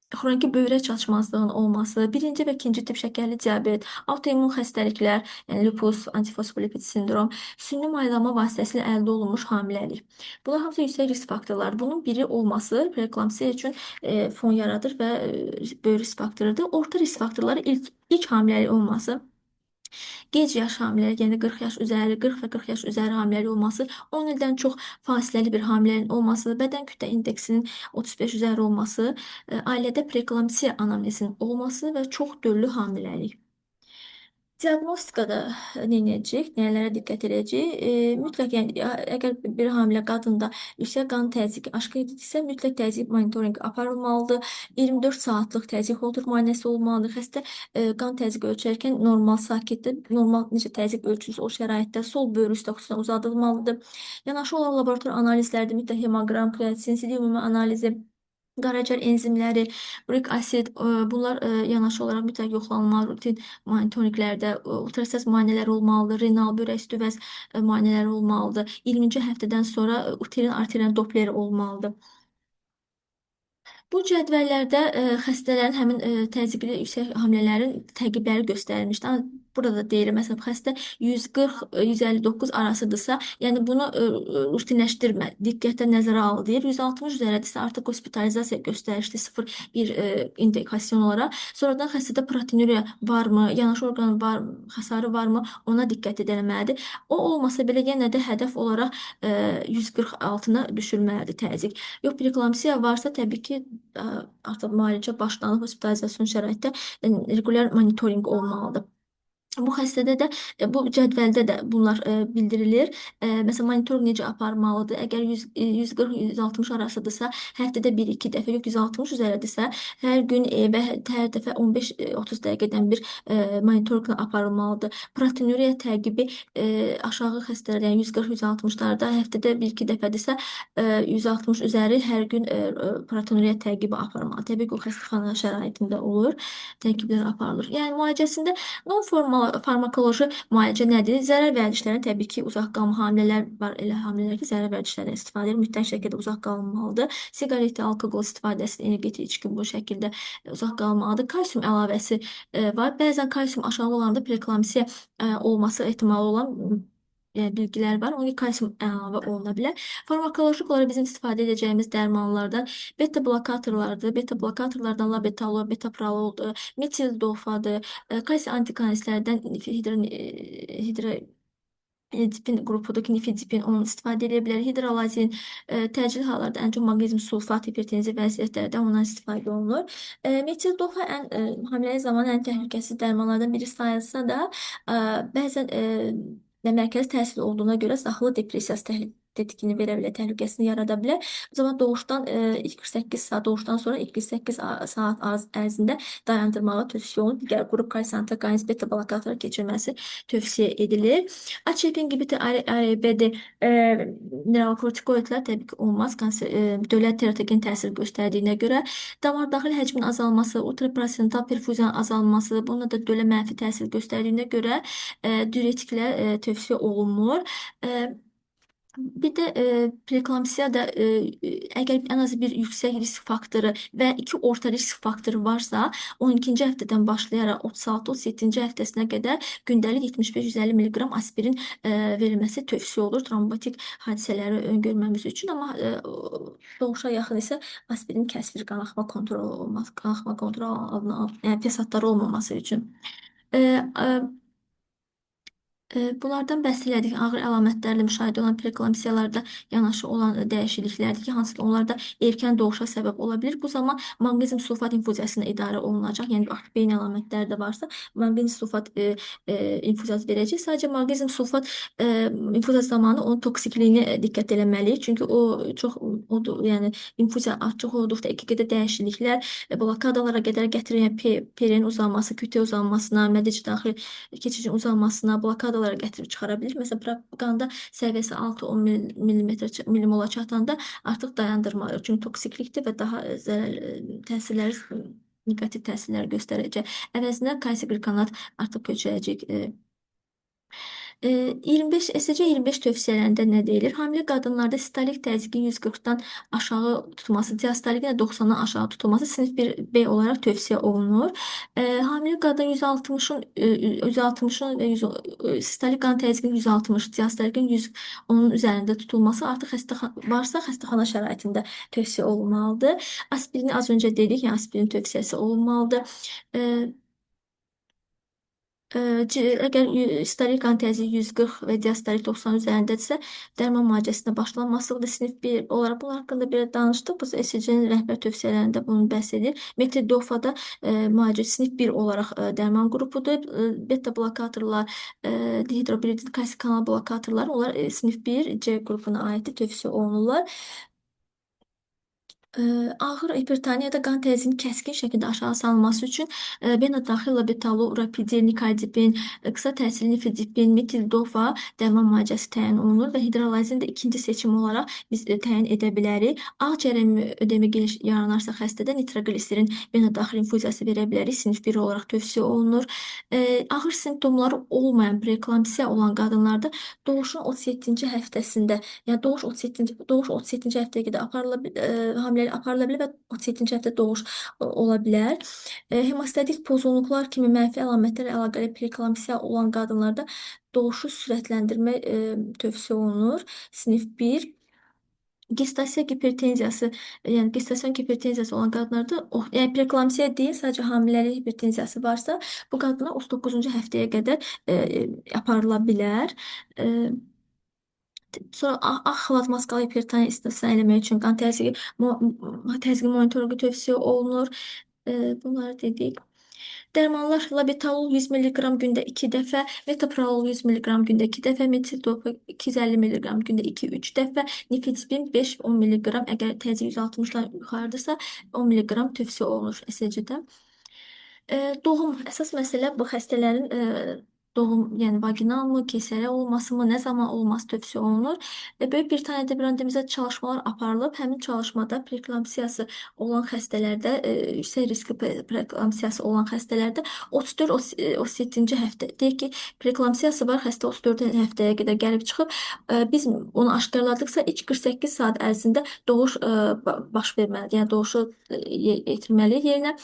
xroniki böyrək çatışmazlığının olması, birinci və ikinci tip şəkərli diabet, autoimmun xəstəliklər, yəni lupus, antifosfolipid sindrom, süni maylama vasitəsilə əldə olunmuş hamiləlik. Bunlar hamısı yüksək risk faktorlarıdır. Bunun biri olması preeklamsiya üçün fon yaradır və böyük risk faktorudur. Orta risk faktorları ilk hamiləlik olması, gec yaş hamiləlik, yəni 40 yaş üzəri, 40 və 40 yaş üzəri hamiləlik olması, 10 ildən çox fasiləli bir hamiləliyin olması, bədən kütlə indeksinin 35 üzəri olması, ailədə preeklamsiya anamnezinin olması və çox döllü hamiləlik. Diaqnostikada nə edəcək, nələrə diqqət edəcək? Mütləq, yəni əgər bir hamilə qadında yüksək qan təzyiqi aşkar edilsə, mütləq təzyiq monitorinqi aparılmalıdır. 24 saatlıq təzyiq holter müayinəsi olmalıdır. Xəstə qan təzyiqi ölçərkən normal sakitdə, normal necə təzyiq ölçülürsə o şəraitdə sol böyrü üstə xüsusən uzadılmalıdır. Yanaşı olan laborator analizlərdə mütləq hemoqram, kreatin, sidik ümumi analizi, qaraciyər enzimləri, urik asid, bunlar yanaşı olaraq mütləq yoxlanılmalı rutin monitorinqlərdə, ultrasəs müayinələri olmalıdır, renal, böyrək üstü vəz müayinələri olmalıdır. 20-ci həftədən sonra uterin arterial dopleri olmalıdır. Bu cədvəllərdə xəstələrin həmin təzyiqli yüksək hamilələrin təqibləri göstərilmişdir. Burada deyirəm, məsələn, xəstə 140-159 arasıdırsa, yəni bunu rutinləşdirmə, diqqətlə nəzərə al deyir. 160 üzəridirsə, artıq hospitalizasiya göstərişli 0,1 indikasyon olaraq. Sonradan xəstədə proteinuriya varmı, yanaşı orqan var, xəsarı varmı, ona diqqət edilməlidir. O olmasa belə yenə də hədəf olaraq 140 altına düşürməlidir təzyiq. Yox, preeklamsiya varsa təbii ki, artıq müalicə başlanıb hospitalizasiyon şəraitdə regulyar monitorinq olmalıdır. Bu xəstədə də bu cədvəldə də bunlar bildirilir. Məsələn, monitorinq necə aparmalıdır? Əgər 140-160 arasıdırsa, həftədə 1-2 dəfə, yox 160 üzəridirsə, hər gün və hər dəfə 15-30 dəqiqədən bir monitorinqlə aparılmalıdır. Proteinuriya təqibi aşağı xəstələr, yəni 140-160-larda həftədə 1-2 dəfədirsə, 160 üzəri hər gün proteinuriya təqibi aparmalıdır. Təbii ki, o xəstəxana şəraitində olur, təqiblər aparılır. Yəni müalicəsində non-formal farmakoloji müalicə nədir? Zərər vərdişlərdən təbii ki, uzaq qalma hamilələr var, elə hamilələr ki, zərər vərdişlərdən istifadə edir. Mütləq şəkildə uzaq qalınmalıdır. Siqaret, alkoqol istifadəsi, energetik içki bu şəkildə uzaq qalmalıdır. Kalsium əlavəsi var. Bəzən kalsium aşağı olanda preeklamsiya olması ehtimalı olan yəni bilgilər var. Ona kalsium əlavə oluna bilər. Farmakolojik olaraq bizim istifadə edəcəyimiz dərmanlardan beta blokatorlardır. Beta blokatorlardan labetalol, metoprololdur, metildofadır. Kalsi antikanistlərdən hidrodipin qrupudur ki, nifedipin onu istifadə edə bilər. Hidralazin təcil hallarda ən çox maqnezium sulfat hipertenziv vəziyyətlərdə ondan istifadə olunur. Metildofa ən hamiləlik zamanı ən təhlükəsiz dərmanlardan biri sayılsa da, bəzən mərkəzi təsir olduğuna görə saxlı depressiyası tətikini verə bilər, təhlükəsini yarada bilər. O zaman doğuşdan ilk 48 saat, doğuşdan sonra ilk 48 saat ərzində dayandırmağı tövsiyə olunur. Digər qrup kalsi antagonist beta blokatora keçirməsi tövsiyə edilir. AÇP inhibiti ARB-də mineralokortikoidlər təbii ki olmaz. Kanser, dölə teratogen təsir göstərdiyinə görə damar daxili həcmin azalması, ultraplasental perfuziyanın azalması, bununla da dölə mənfi təsir göstərdiyinə görə diuretiklər tövsiyə olunmur. Bir də preeklamsiya da əgər ən az bir yüksək risk faktoru və iki orta risk faktoru varsa, 12-ci həftədən başlayaraq 36-37-ci həftəsinə qədər gündəlik 75-150 mq aspirin verilməsi tövsiyə olunur trombotik hadisələri öngörməmiz üçün. Amma doğuşa yaxın isə aspirin kəsilir qanaxma kontrolu olmaz, qanaxma kontrolu altına, yəni fəsadları olmaması üçün. E, e, Bunlardan bəhs elədik. Ağır əlamətlərlə müşahidə olunan preeklamsiyalarda yanaşı olan dəyişikliklərdir ki, hansı ki, onlar da erkən doğuşa səbəb ola bilir. Bu zaman maqnezium sulfat infuziyasına idarə olunacaq. Yəni artıq beyin əlamətləri də varsa, maqnezium sulfat infuziyası verəcək. Sadəcə maqnezium sulfat infuziyası zamanı onun toksikliyini diqqət eləməliyik. Çünki o çox odur, yəni infuziya çox olduqda EKG-də dəyişikliklər blokadalara qədər gətirir. Yəni P-nin uzanması, QT uzanmasına, mədəci daxil keçicin uzanmasına, blokadalara gətirib çıxara bilir. Məsələn, qanda səviyyəsi 6-10 millimetr millimola çatanda artıq dayandırmalıyıq. Çünki toksiklikdir və daha zərərli təsirləri, neqativ təsirlər göstərəcək. Əvəzinə kalsi qlikonat artıq köçürəcək. 25 SC 25 tövsiyələrində nə deyilir? Hamilə qadınlarda sistolik təzyiqin 140-dan aşağı tutulması, diastolikin də 90-dan aşağı tutulması sinif 1B olaraq tövsiyə olunur. Hamilə qadın 160-ın 160-ın və 100, sistolik qan təzyiqinin 160, diastolikin 110-un üzərində tutulması artıq xəstəxana varsa xəstəxana şəraitində tövsiyə olunmalıdır. Aspirini az öncə dedik, yəni aspirin tövsiyəsi olunmalıdır. E, Əgər sistolik qan təzyiqi 140 və diastolik 90 üzərindədirsə, dərman müalicəsinə başlanması, bu da sinif 1 olaraq bunlar haqqında belə danışdıq. Bu SCC-nin rəhbər tövsiyələrində bunu bəhs edir. Metildofada da müalicə sinif 1 olaraq dərman qrupudur. Beta blokatorlar, dihidropiridin kalsi kanal blokatorlar, onlar sinif 1 C qrupuna aiddir, tövsiyə olunurlar. Ağır hipertoniyada qan təzyiqinin kəskin şəkildə aşağı salınması üçün vena daxil labetalol, rapidil, nikardipin, qısa təsirli nifedipin, metildofa dərman müalicəsi təyin olunur və hidralazin də ikinci seçim olaraq biz təyin edə bilərik. Ağciyər ödemi yaranarsa xəstədə nitrogliserin vena daxil infuziyası verə bilərik. Sinif 1 olaraq tövsiyə olunur. Ağır simptomları olmayan preeklamsiya olan qadınlarda doğuşun 37-ci həftəsində, yəni doğuş 37-ci həftəyə qədər aparıla hamiləlik aparıla bilər və 37-ci həftə doğuş ola bilər. Hemostatik pozğunluqlar kimi mənfi əlamətlərlə əlaqəli preeklamsiya olan qadınlarda doğuşu sürətləndirmə tövsiyə olunur. Sinif 1. Gestasiya gipertenziyası, yəni gestasyon gipertenziyası olan qadınlarda, yəni preeklamsiya deyil, sadəcə hamiləlik hipertenziyası varsa, bu qadınlar 39-cu həftəyə qədər aparıla bilər. Sonra ağ xalat maskalı hipertoniya istisna eləmək üçün qan təzyiqi, təzyiqi monitorinqi tövsiyə olunur. Bunları dedik. Dərmanlar: labetalol 100 mq gündə 2 dəfə, metoprolol 100 mq gündə 2 dəfə, metildopa 250 mq gündə 2-3 dəfə, nifedipin 5-10 mq əgər təzyiq 160-dan yuxarıdırsa 10 mq tövsiyə olunur SC-də. Doğum əsas məsələ bu xəstələrin doğum, yəni vaginal mı, keysəriyyə olması mı, nə zaman olması tövsiyə olunur. Böyük Britaniyada bir randomizə çalışmalar aparılıb. Həmin çalışmada preeklampsiyası olan xəstələrdə, yüksək riskli preeklampsiyası olan xəstələrdə 34-37-ci həftə, deyək ki, preeklampsiyası var, xəstə 34 həftəyə qədər gəlib çıxıb. Biz onu aşkarladıqsa ilk 48 saat ərzində doğuş baş verməlidir. Yəni doğuşu yetirməliyik yerinə.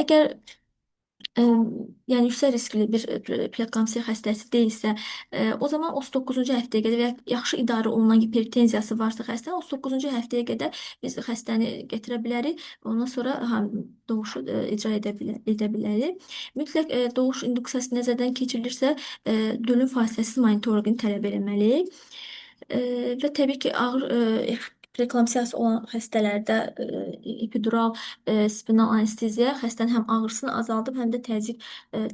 Əgər yəni yüksək riskli bir preeklamsiya xəstəsi deyilsə, o zaman 39-cu həftəyə qədər və ya yaxşı idarə olunan hipertenziyası varsa xəstənin 39-cu həftəyə qədər biz xəstəni gətirə bilərik. Ondan sonra doğuşu icra edə bilərik. Mütləq doğuş induksiyası nəzərdən keçirilirsə, dölün fasiləsiz monitorinqini tələb eləməliyik. Və təbii ki, ağır preeklampsiyası olan xəstələrdə epidural spinal anesteziya xəstənin həm ağrısını azaldıb, həm də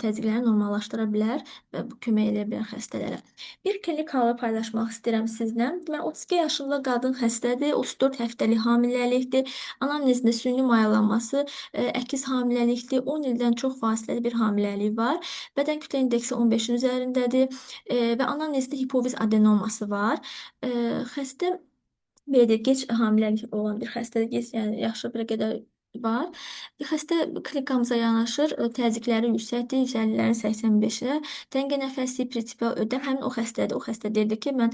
təzyiqləri normallaşdıra bilər və bu kömək eləyə bilər xəstələrə. Bir klinik halı paylaşmaq istəyirəm sizlə. Deməli, 32 yaşında qadın xəstədir, 34 həftəlik hamiləlikdir, anamnezində süni mayalanması, əkiz hamiləlikdir, 10 ildən çox fasiləli bir hamiləlik var, bədən kütlə indeksi 15-in üzərindədir və anamnezdə hipofiz adenoması var. Xəstə belə deyək, gec hamiləlik olan bir xəstədir, gec, yəni yaşı bir qədər var. Xəstə klinikamıza yanaşır, təzyiqləri yüksəkdir, 150-lərin 85-ə, təngə nəfəslik, prinsipal ödəm, həmin o xəstədir. O xəstə deyirdi ki, mən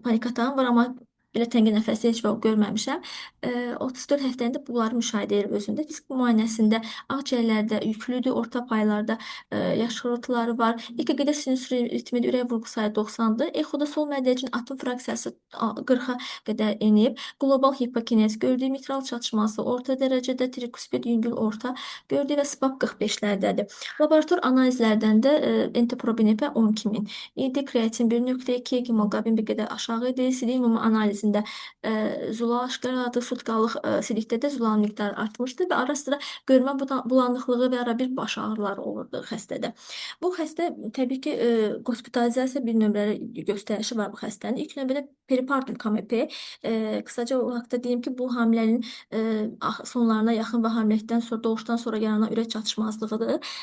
panik atağım var, amma Belə təngi nəfəsi heç vaxt görməmişəm. 34 həftəndə bunları müşahidə edir özündə. Fizik müayinəsində ağciyərlərdə yüklüdür, orta paylarda yaş xırıltıları var. EKG-də sinus ritmi ürək vurğu sayı 90-dır. Exoda sol mədəcin atım fraksiyası 40-a qədər enib. Qlobal hipokinez gördüyü mitral çatışması orta dərəcədə, trikuspid yüngül orta gördüyü və SPAP 45-lərdədir. Laborator analizlərdən də NT-proBNP 12.000 idi, kreatin 1,2, hemoqlobin bir qədər aşağı idi. Sidik ümumi analizində zulal aşkarladı, sutkalıq sidikdə də zulal miqdarı artmışdı və ara sıra görmə bulanıqlığı və ara bir baş ağrıları olurdu xəstədə. Bu xəstə təbii ki, hospitalizasiya bir nömrəli göstərişi var bu xəstənin. İlk növbədə peripartum KMP. Qısaca o haqda deyim ki, bu hamilənin sonlarına yaxın və hamiləlikdən sonra, doğuşdan sonra yaranan ürək çatışmazlığıdır.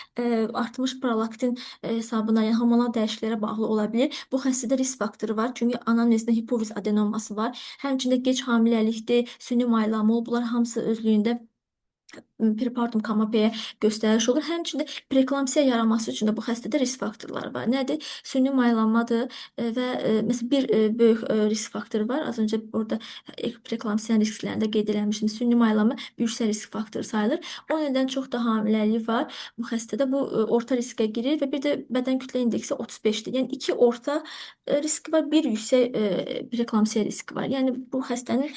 Artmış prolaktin hesabına, yəni hormonal dəyişikliklərə bağlı ola bilir. Bu xəstədə risk faktoru var. Çünki anamnezində hipofiz adenoması var. Həmçinin gec hamiləlikdir, süni maylanma olub. Bunlar hamısı özlüyündə peripartum KMP-yə göstəriş olur. Həmçinin preeklamsiya yaranması üçün də bu xəstədə risk faktorları var. Nədir? Süni maylanmadır və məsələn bir böyük risk faktoru var. Az öncə orada preeklamsiya risklərində qeyd eləmişdim. Süni maylanma yüksək risk faktoru sayılır. 10 ildən çox da hamiləlik var bu xəstədə. Bu orta riskə girir və bir də bədən kütlə indeksi 35-dir. Yəni iki orta risk var, bir yüksək preeklamsiya riski var. Yəni bu xəstənin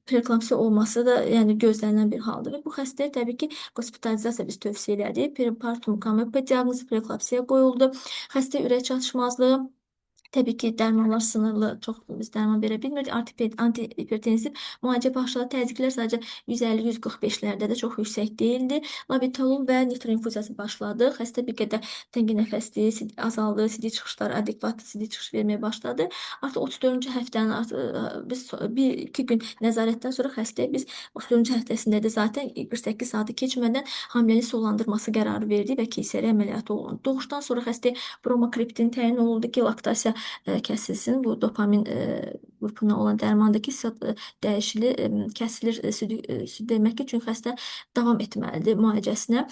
preeklamsiya olması da yəni gözlənilən bir haldır və bu xəstəyə təbii ki, hospitalizasiya biz tövsiyə elədik. Peripartum KMP diaqnozu preeklamsiya qoyuldu. Xəstə ürək çatışmazlığı. Təbii ki, dərmanlar sınırlı, çox biz dərman verə bilmirdik. Antihipertensiv müalicə başladı. Təzyiqlər sadəcə 150-145-lərdə də çox yüksək deyildi. Labetalol və nitroinfuziyası başladı. Xəstə bir qədər təngi nəfəsli, azaldı, sidik çıxışları adekvat sidik çıxış verməyə başladı. Artıq 34-cü həftənin artıq, biz bir iki gün nəzarətdən sonra xəstəyə biz 34-cü həftəsində də zaten 48 saatı keçmədən hamiləlik sonlandırması qərarı verdik və keysəriyyə əməliyyatı olundu. Doğuşdan sonra xəstəyə bromokriptin təyin olundu ki, laktasiya kəsilsin. Bu dopamin qrupuna olan dərmandır ki, dəyişilir, kəsilir süd vermək ki, çünki xəstə davam etməlidir müalicəsinə.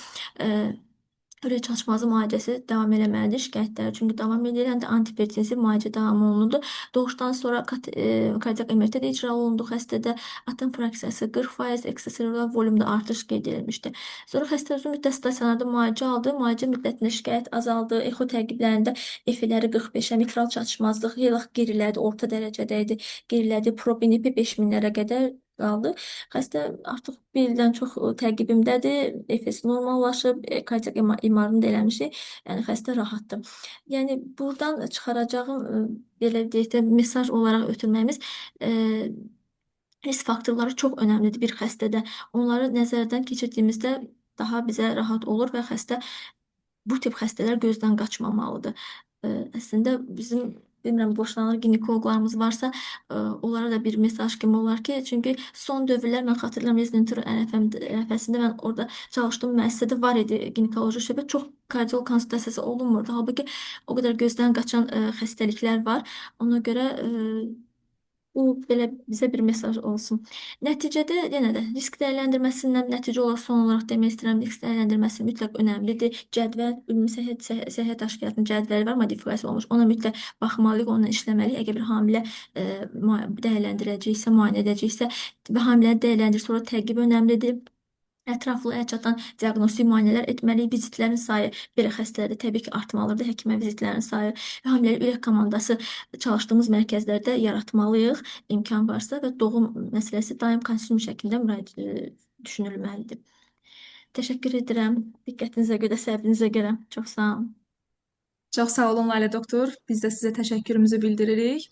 Ürək çatışmazı müalicəsi davam eləməlidir. Şikayətləri çünki davam edir. Həm də antihipertensiv müalicə davam olundu. Doğuşdan sonra kardiak MRT də icra olundu xəstədə. Atım fraksiyası 40%, ekstrasellular volümdə artış qeyd edilmişdi. Sonra xəstə uzun müddət stasionarda müalicə aldı. Müalicə müddətində şikayət azaldı. Exo təqiblərində F-ləri 45-ə, mitral çatışmazlıq xeyli gerilədi, orta dərəcədə idi. Gerilədi, proBNP 5000-lərə qədər qaldı. Xəstə artıq bir ildən çox təqibimdədir. Efesi normallaşıb, kardiak MR-ını da eləmişik. Yəni xəstə rahatdır. Yəni buradan çıxaracağım belə deyək də mesaj olaraq ötürməyimiz risk faktorları çox önəmlidir bir xəstədə. Onları nəzərdən keçirdiyimizdə daha bizə rahat olur və xəstə bu tip xəstələr gözdən qaçmamalıdır. Əslində bizim bilmirəm boşlanır ginekoloqlarımız varsa, onlara da bir mesaj kimi olar ki, çünki son dövrlər mən xatırlayıram rezidentura ərəfəsində mən orada çalışdığım müəssisədə var idi ginekoloji şöbə, çox kardioloq konsultasiyası olunmurdu. Halbuki o qədər gözdən qaçan xəstəliklər var. Ona görə bu belə bizə bir mesaj olsun. Nəticədə yenə də risk dəyərləndirməsindən nəticə olaraq son olaraq demək istəyirəm, risk dəyərləndirməsi mütləq önəmlidir. Cədvəl, Ümumi Səhiyyə Təşkilatının cədvəli var, modifikasiya olmuş. Ona mütləq baxmalıyıq, onunla işləməliyik. Əgər bir hamilə dəyərləndirəcəksə, müayinə edəcəksə və hamiləni dəyərləndirir, sonra təqib önəmlidir. Ətraflı əl çatan diaqnostik müayinələr etməliyik. Vizitlərin sayı belə xəstələrdə təbii ki, artmalıdır. Həkimə vizitlərin sayı və hamiləlik ürək komandası çalışdığımız mərkəzlərdə yaratmalıyıq, imkan varsa və doğum məsələsi daim konsilium şəklində düşünülməlidir. Təşəkkür edirəm. Diqqətinizə görə, səbrinizə görə. Çox sağ olun. Çox sağ olun Lalə doktor. Biz də sizə təşəkkürümüzü bildiririk.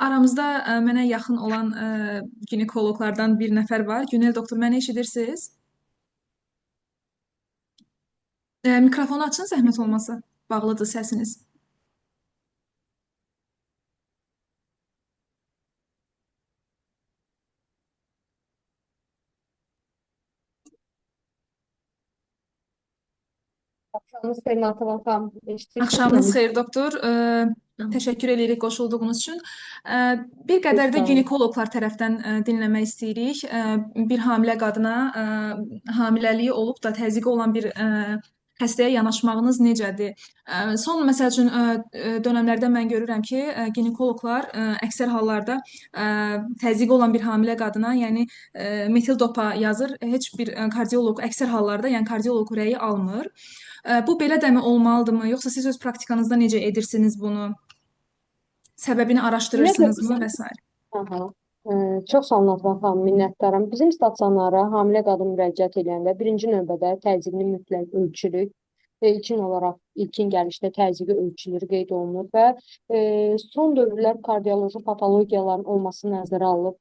Aramızda mənə yaxın olan ginekoloqlardan bir nəfər var. Günel doktor, məni eşidirsiniz? Mikrofonu açın, zəhmət olmasa. Bağlıdır səsiniz. Axşamınız xeyir Natəvan xanım. Eşidirsiniz Axşamınız məni? xeyir doktor. Təşəkkür edirik qoşulduğunuz üçün. Bir qədər də ginekoloqlar tərəfdən dinləmək istəyirik. Bir hamilə qadına hamiləliyi olub da təzyiqi olan bir Xəstəyə yanaşmağınız necədir? Son məsəl üçün dönəmlərdə mən görürəm ki, ginekoloqlar əksər hallarda təzyiqi olan bir hamilə qadına, yəni metildopa yazır. Heç bir kardioloq əksər hallarda, yəni kardioloq rəyi almır. Bu belə dəmi olmalıdırmı? Yoxsa siz öz praktikanızda necə edirsiniz bunu? Səbəbini Ümumiyyətlə araşdırırsınızmı bizim və s. Aha. Çox sağ olun Natvan xanım, minnətdaram. Bizim stasionara hamilə qadın müraciət edəndə birinci növbədə təzyiqini mütləq ölçürük. İlkin olaraq ilkin gəlişdə təzyiqi ölçülür, qeyd olunur və son dövrlər kardioloji patologiyaların olması nəzərə alınıb,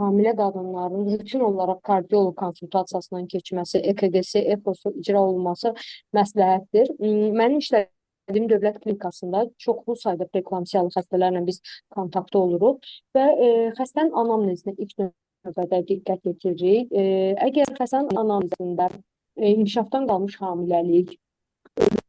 hamilə qadınların rutin olaraq kardioloq konsultasiyasından keçməsi, EKG-si, EPO-su icra olunması məsləhətdir. Mənim işlədiyim dövlət klinikasında çoxlu sayda preeklamsiyalı xəstələrlə biz kontaktda oluruq və xəstənin anamnezinə ilk növbədə diqqət yetiririk. Əgər xəstənin anamnezində inkişafdan qalmış hamiləlik,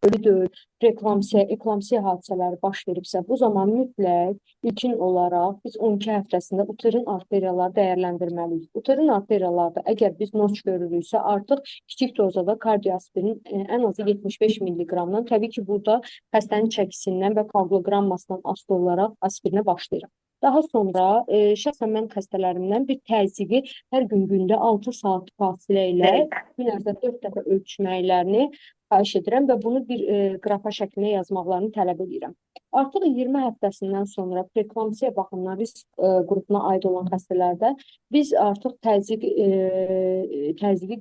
ölü döl, preeklamsiya, eklamsiya hadisələri baş veribsə, bu zaman mütləq ilkin olaraq biz 12 həftəsində uterin arteriyaları dəyərləndirməliyik. Uterin arteriyalarda əgər biz noç görürüksə, artıq kiçik dozada kardioaspirin ən azı 75 milliqramdan, təbii ki, burada xəstənin çəkisindən və koaguloqrammasından asılı olaraq aspirinə başlayırıq. Daha sonra şəxsən mən xəstələrimdən bir təzyiqi hər gün gündə 6 saat fasilə ilə gün ərzində 4 dəfə ölçməklərini xahiş edirəm və bunu bir qrafa şəklində yazmaqlarını tələb edirəm. Artıq 20 həftəsindən sonra preeklamsiya baxımından risk qrupuna aid olan xəstələrdə biz artıq təzyiqi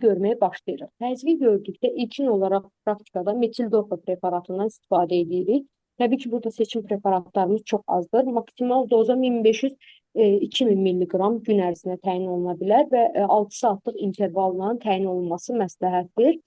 görməyə başlayırıq. Təzyiqi gördükdə ilkin olaraq praktikada metildopa preparatından istifadə edirik. Təbii ki, burada seçim preparatlarımız çox azdır. Maksimal doza 1500-2000 milliqram gün ərzində təyin oluna bilər və 6 saatlıq intervalla təyin olunması məsləhətdir.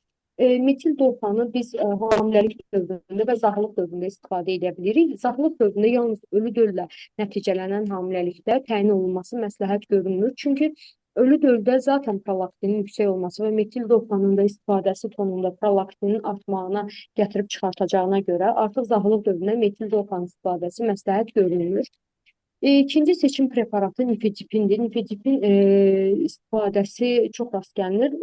Metildopanı biz hamiləlik dövründə və zağlıq dövründə istifadə edə bilirik. Zağlıq dövründə yalnız ölü döllə nəticələnən hamiləlikdə təyin olunması məsləhət görünmür. Çünki ölü döldə zaten prolaktinin yüksək olması və metildopanın da istifadəsi tonunda prolaktinin artmağına gətirib çıxartacağına görə artıq zağlıq dövründə metildopanın istifadəsi məsləhət görünmür. İkinci seçim preparatı nifedipindir. Nifedipin istifadəsi çox rast gəlinir.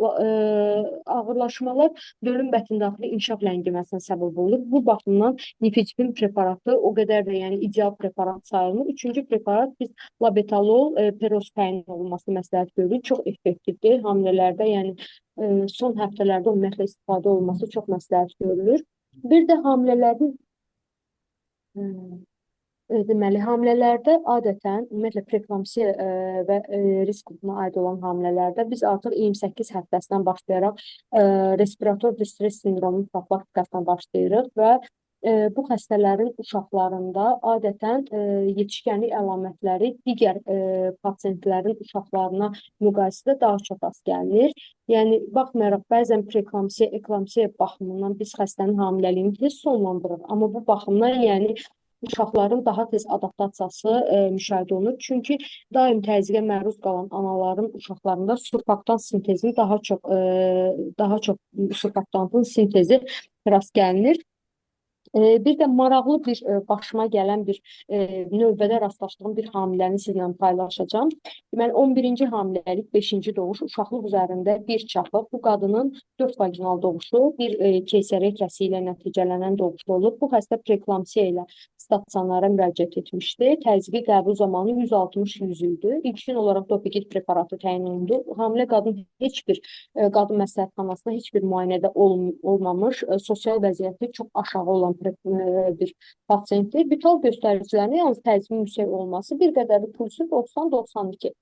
Ağırlaşmalar dölün bətin daxili inkişaf ləngiməsinə səbəb olur. Bu baxımdan nifedipin preparatı o qədər də yəni ideal preparat sayılmır. Üçüncü preparat biz labetalol, peros təyin olunmasını məsləhət görürük. Çox effektivdir. Hamilələrdə, yəni son həftələrdə ümumiyyətlə istifadə olunması çox məsləhət görülür. Bir də hamilələrin deməli, hamilələrdə adətən, ümumiyyətlə preeklamsiya və risk qrupuna aid olan hamilələrdə biz artıq 28 həftəsindən başlayaraq respirator distress sindromunun profilaktikasına başlayırıq və bu xəstələrin uşaqlarında adətən yetişkənlik əlamətləri digər pasientlərin uşaqlarına müqayisədə daha çox rast gəlinir. Yəni, baxmayaraq, bəzən preeklamsiya, eklamsiya baxımından biz xəstənin hamiləliyini tez sonlandırırıq. Amma bu baxımdan, yəni, uşaqların daha tez adaptasiyası müşahidə olunur. Çünki daim təzyiqə məruz qalan anaların uşaqlarında surfaktant sintezini daha çox surfaktantın sintezi rast gəlinir. Bir də maraqlı bir başıma gələn bir növbədə rastlaşdığım bir hamiləni sizinlə paylaşacağam. Deməli, 11-ci hamiləlik, 5-ci doğuş, uşaqlıq üzərində bir çapı. Bu qadının 4 vaginal doğuşu, bir keysəriyyə kəsiyi ilə nəticələnən doğuşu olub. Bu xəstə preeklamsiya ilə stasionara müraciət etmişdi. Təzyiqi qəbul zamanı 160-100 idi. İlkin olaraq dopigit preparatı təyin olundu. Hamilə qadın heç bir qadın məsləhətxanasında heç bir müayinədə olmamış, sosial vəziyyəti çox aşağı olan bir pasientdir. Vital göstəricilərinin yalnız təzyiqin yüksək olması, bir qədər də pulsu 90-92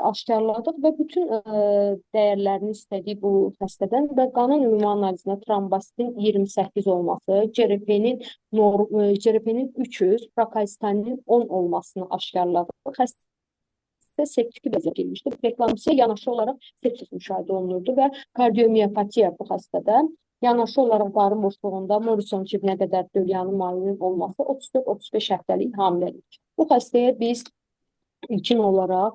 aşkarladıq və bütün dəyərlərini istədik bu xəstədən və qanın ümumi analizində trombositin 28 olması, CRP-nin 300, prokalsitonin 10 olmasını aşkarladıq. Xəstə septiki vəziyyət girmişdi. Preeklamsiya yanaşı olaraq sepsis müşahidə olunurdu və kardiomiyopatiya bu xəstədə. Yanaşı olaraq qarın boşluğunda Morrison cibinə qədər dölyanı mayının olması 34-35 həftəlik hamiləlik. Bu xəstəyə biz ilkin olaraq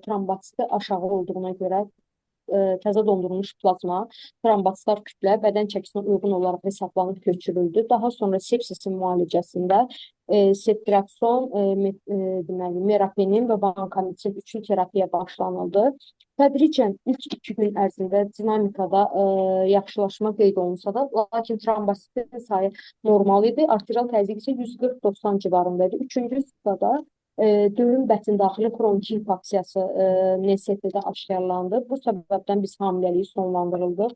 trombositi aşağı olduğuna görə təzə dondurulmuş plazma, trombositlər kütlə bədən çəkisinə uyğun olaraq hesablanıb köçürüldü. Daha sonra sepsisin müalicəsində Seftriakson, deməli, merapenem və vankomisin üçün terapiya başlanıldı. Tədricən ilk 2 gün ərzində dinamikada yaxşılaşma qeyd olunsa da, lakin trombositin sayı normal idi. Arterial təzyiq isə 140-90 civarında idi. Üçüncü sutkada dölün bətin daxili xroniki hipoksiyası NST-də aşkarlandı. Bu səbəbdən biz hamiləliyi sonlandırıldıq.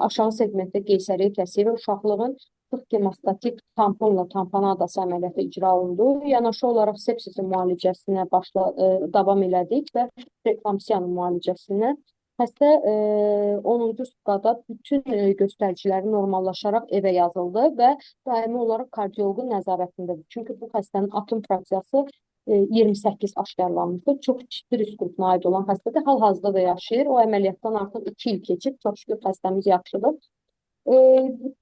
Aşağı segmentdə qeysəriyyə kəsiyi və uşaqlığın sıx hemostatik tamponla tamponadası əməliyyatı icra olundu. Yanaşı olaraq sepsisin müalicəsinə davam elədik və preeklamsiyanın müalicəsinə. Xəstə 10-cu sutkada bütün göstəriciləri normallaşaraq evə yazıldı və daimi olaraq kardioloqun nəzarətindədir. Çünki bu xəstənin atım fraksiyası 28 aşkarlanmışdı. Çox ciddi risk qrupuna aid olan xəstədir. Hal-hazırda da yaşayır. O əməliyyatdan artıq 2 il keçib. Çox şükür xəstəmiz yaxşıdır.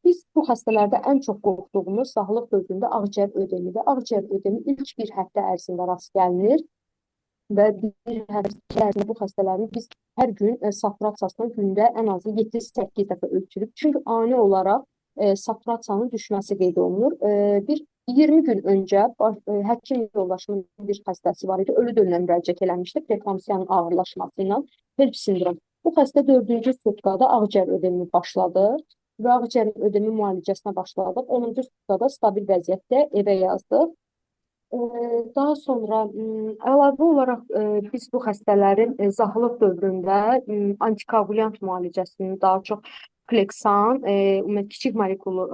Biz bu xəstələrdə ən çox qorxduğumuz sağlıq dövründə ağciyər ödemidir. Ağciyər ödemi ilk bir həftə ərzində rast gəlinir və bir həftə ərzində bu xəstələrin biz hər gün saturasiyasını gündə ən azı 7-8 dəfə ölçürük. Çünki ani olaraq saturasiyanın düşməsi qeyd olunur. Bir 20 gün öncə həkim yoldaşımın bir xəstəsi var idi. Ölü dölünə müraciət eləmişdi preeklamsiyanın ağırlaşması ilə HELLP sindrom. Bu xəstə 4-cü sutkada ağciyər ödemi başladı və ağciyər ödemi müalicəsinə başladıq. 10-cu sutkada stabil vəziyyətdə evə yazdıq. Daha sonra əlavə olaraq biz bu xəstələrin zahlıq dövründə antikoagulyant müalicəsini daha çox Kleksan, ümumiyyətlə kiçik molekullu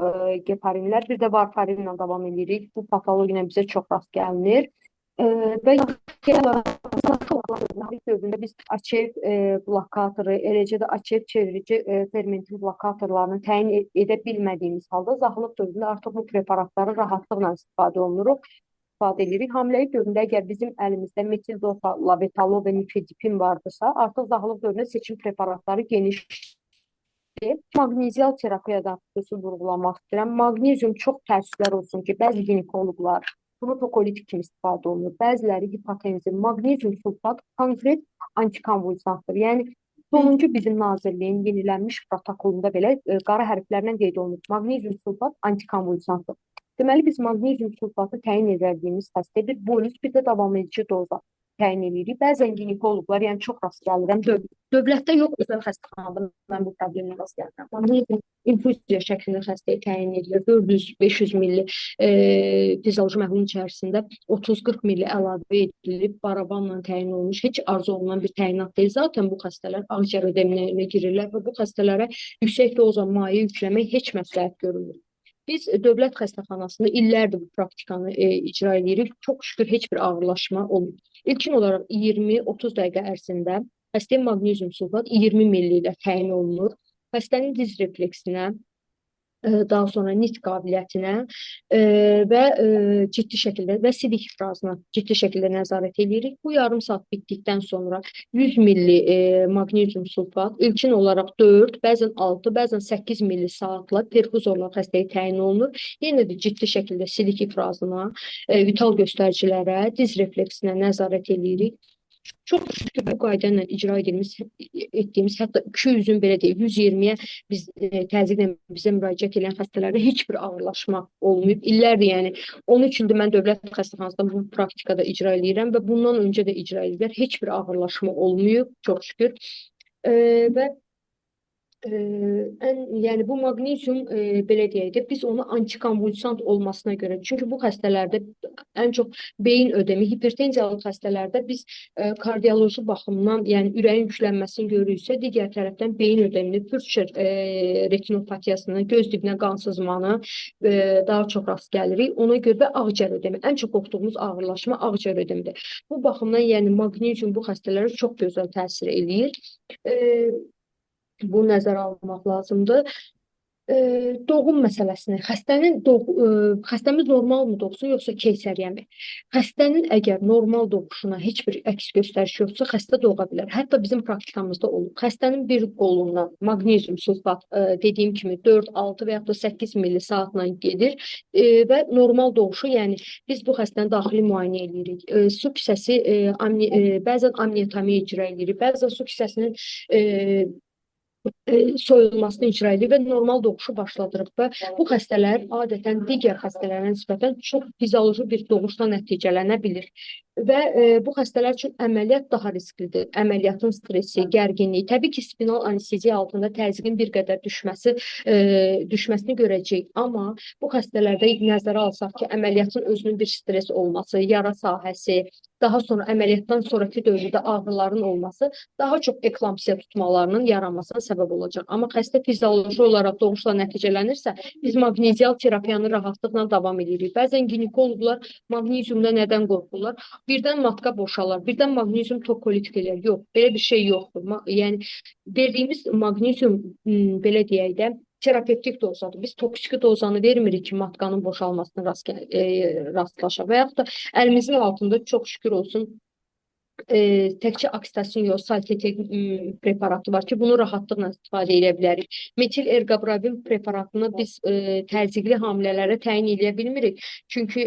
heparinlər, bir də varfarinlə davam edirik. Bu patologiya bizə çox rast gəlinir. Və dövründə biz AÇF blokatoru, eləcə də AÇF çevirici fermentin blokatorlarını təyin edə bilmədiyimiz halda zahlıq dövründə artıq bu preparatları rahatlıqla istifadə olunuruq. İstifadə edirik. Hamiləlik dövründə əgər bizim əlimizdə metildopa, labetalol və nifedipin vardısa, artıq zahlıq dövründə seçim preparatları genişdir. Maqnezial terapiyadan xüsusi vurğulamaq istəyirəm. Maqnezium çox təəssüflər olsun ki, bəzi ginekoloqlar bunu tokolitik kimi istifadə olunur. Bəziləri hipotenziv. Maqnezium sulfat konkret antikonvulsantdır. Yəni sonuncu bizim nazirliyin yenilənmiş protokolunda belə qara hərflərlə qeyd olunur. Maqnezium sulfat antikonvulsantdır. Deməli, biz maqnezium sulfatı təyin edildiyimiz xəstəyə bir bolus, bir də davam edici doza təyin edirik. Bəzən ginekoloqlar, yəni çox rast gəlirəm, dövlətdə yox, özəl xəstəxanada mən bu problemlə rast gəlirəm. Maqnezium infuziya şəklində xəstəyə təyin edilir. 400-500 milli fizioloji məhlulun içərisində 30-40 milli əlavə edilib, barabanla təyin olunmuş, heç arzu olunan bir təyinat deyil. Zaten bu xəstələr ağciyər ödemlərinə girirlər və bu xəstələrə yüksək doza maye yükləmək heç məsləhət görünmür. Biz dövlət xəstəxanasında illərdir bu praktikanı icra edirik. Çox şükür heç bir ağırlaşma olmur. İlkin olaraq 20-30 dəqiqə ərzində xəstəyə maqnezium sulfat 20 milli ilə təyin olunur. Xəstənin diz refleksinə, daha sonra nitq qabiliyyətinə və ciddi şəkildə və sidik ifrazına ciddi şəkildə nəzarət edirik. Bu yarım saat bitdikdən sonra 100 milli maqnezium sulfat ilkin olaraq 4, bəzən 6, bəzən 8 milli saatla perfuzorla xəstəyə təyin olunur. Yenə də ciddi şəkildə sidik ifrazına, vital göstəricilərə, diz refleksinə nəzarət edirik. Çox şükür bu qayda ilə icra etdiyimiz hətta 200-ün belə deyək, 120-yə biz təzyiqlə bizə müraciət edən xəstələrdə heç bir ağırlaşma olmayıb. İllərdir, yəni 13 ildir mən dövlət xəstəxanasında bu praktikada icra eləyirəm və bundan öncə də icra edirlər. Heç bir ağırlaşma olmayıb, çox şükür. Və yəni bu maqnezium belə deyək də biz onu antikonvulsant olmasına görə, çünki bu xəstələrdə ən çox beyin ödemi, hipertenziyalı xəstələrdə biz kardioloji baxımdan, yəni ürəyin yüklənməsini görürüksə, digər tərəfdən beyin ödemini, Purtscher retinopatiyasını, göz dibinə qan sızmanı daha çox rast gəlirik. Ona görə də ağciyər ödemi, ən çox qorxduğumuz ağırlaşma ağciyər ödemidir. Bu baxımdan, yəni maqnezium bu xəstələrə çox gözəl təsir eləyir. Bu nəzərə almaq lazımdır. Doğum məsələsini, xəstəmiz normalmı doğsun, yoxsa keysəriyyəmi? Xəstənin əgər normal doğuşuna heç bir əks göstəriş yoxsa, xəstə doğa bilər. Hətta bizim praktikamızda olub. Xəstənin bir qolundan maqnezium sulfat dediyim kimi 4, 6 və yaxud da 8 milli saatla gedir və normal doğuşu, yəni biz bu xəstəni daxili müayinə edirik. Su kisəsi, bəzən amniyotomiya icra edirik, bəzən su kisəsinin Soyulmasını icra edir və normal doğuşu başladırıq və bu xəstələr adətən digər xəstələrə nisbətən çox fizioloji bir doğuşla nəticələnə bilir. Və bu xəstələr üçün əməliyyat daha risklidir. Əməliyyatın stresi, gərginliyi, təbii ki, spinal anesteziya altında təzyiqin bir qədər düşməsini görəcəyik. Amma bu xəstələrdə nəzərə alsaq ki, əməliyyatın özünün bir stres olması, yara sahəsi, daha sonra əməliyyatdan sonrakı dövrdə ağrıların olması daha çox eklampsiya tutmalarının yaranmasına səbəb olacaq. Amma xəstə fizioloji olaraq doğuşla nəticələnirsə, biz maqnezial terapiyanı rahatlıqla davam edirik. Bəzən ginekoloqlar maqneziumda nədən qorxurlar? Birdən matka boşalar, birdən maqnezium tokolitik eləyər. Yox, belə bir şey yoxdur. Yəni verdiyimiz maqnezium belə deyək də terapevtik dozadır. Biz toksiki dozanı vermirik ki, matkanın boşalmasına rastlaşaq. Və yaxud da əlimizin altında çox şükür olsun təkcə oksitosin yox, saltetek preparatı var ki, bunu rahatlıqla istifadə edə bilərik. Metil ergobravin preparatını biz təzyiqli hamilələrə təyin edə bilmirik. Çünki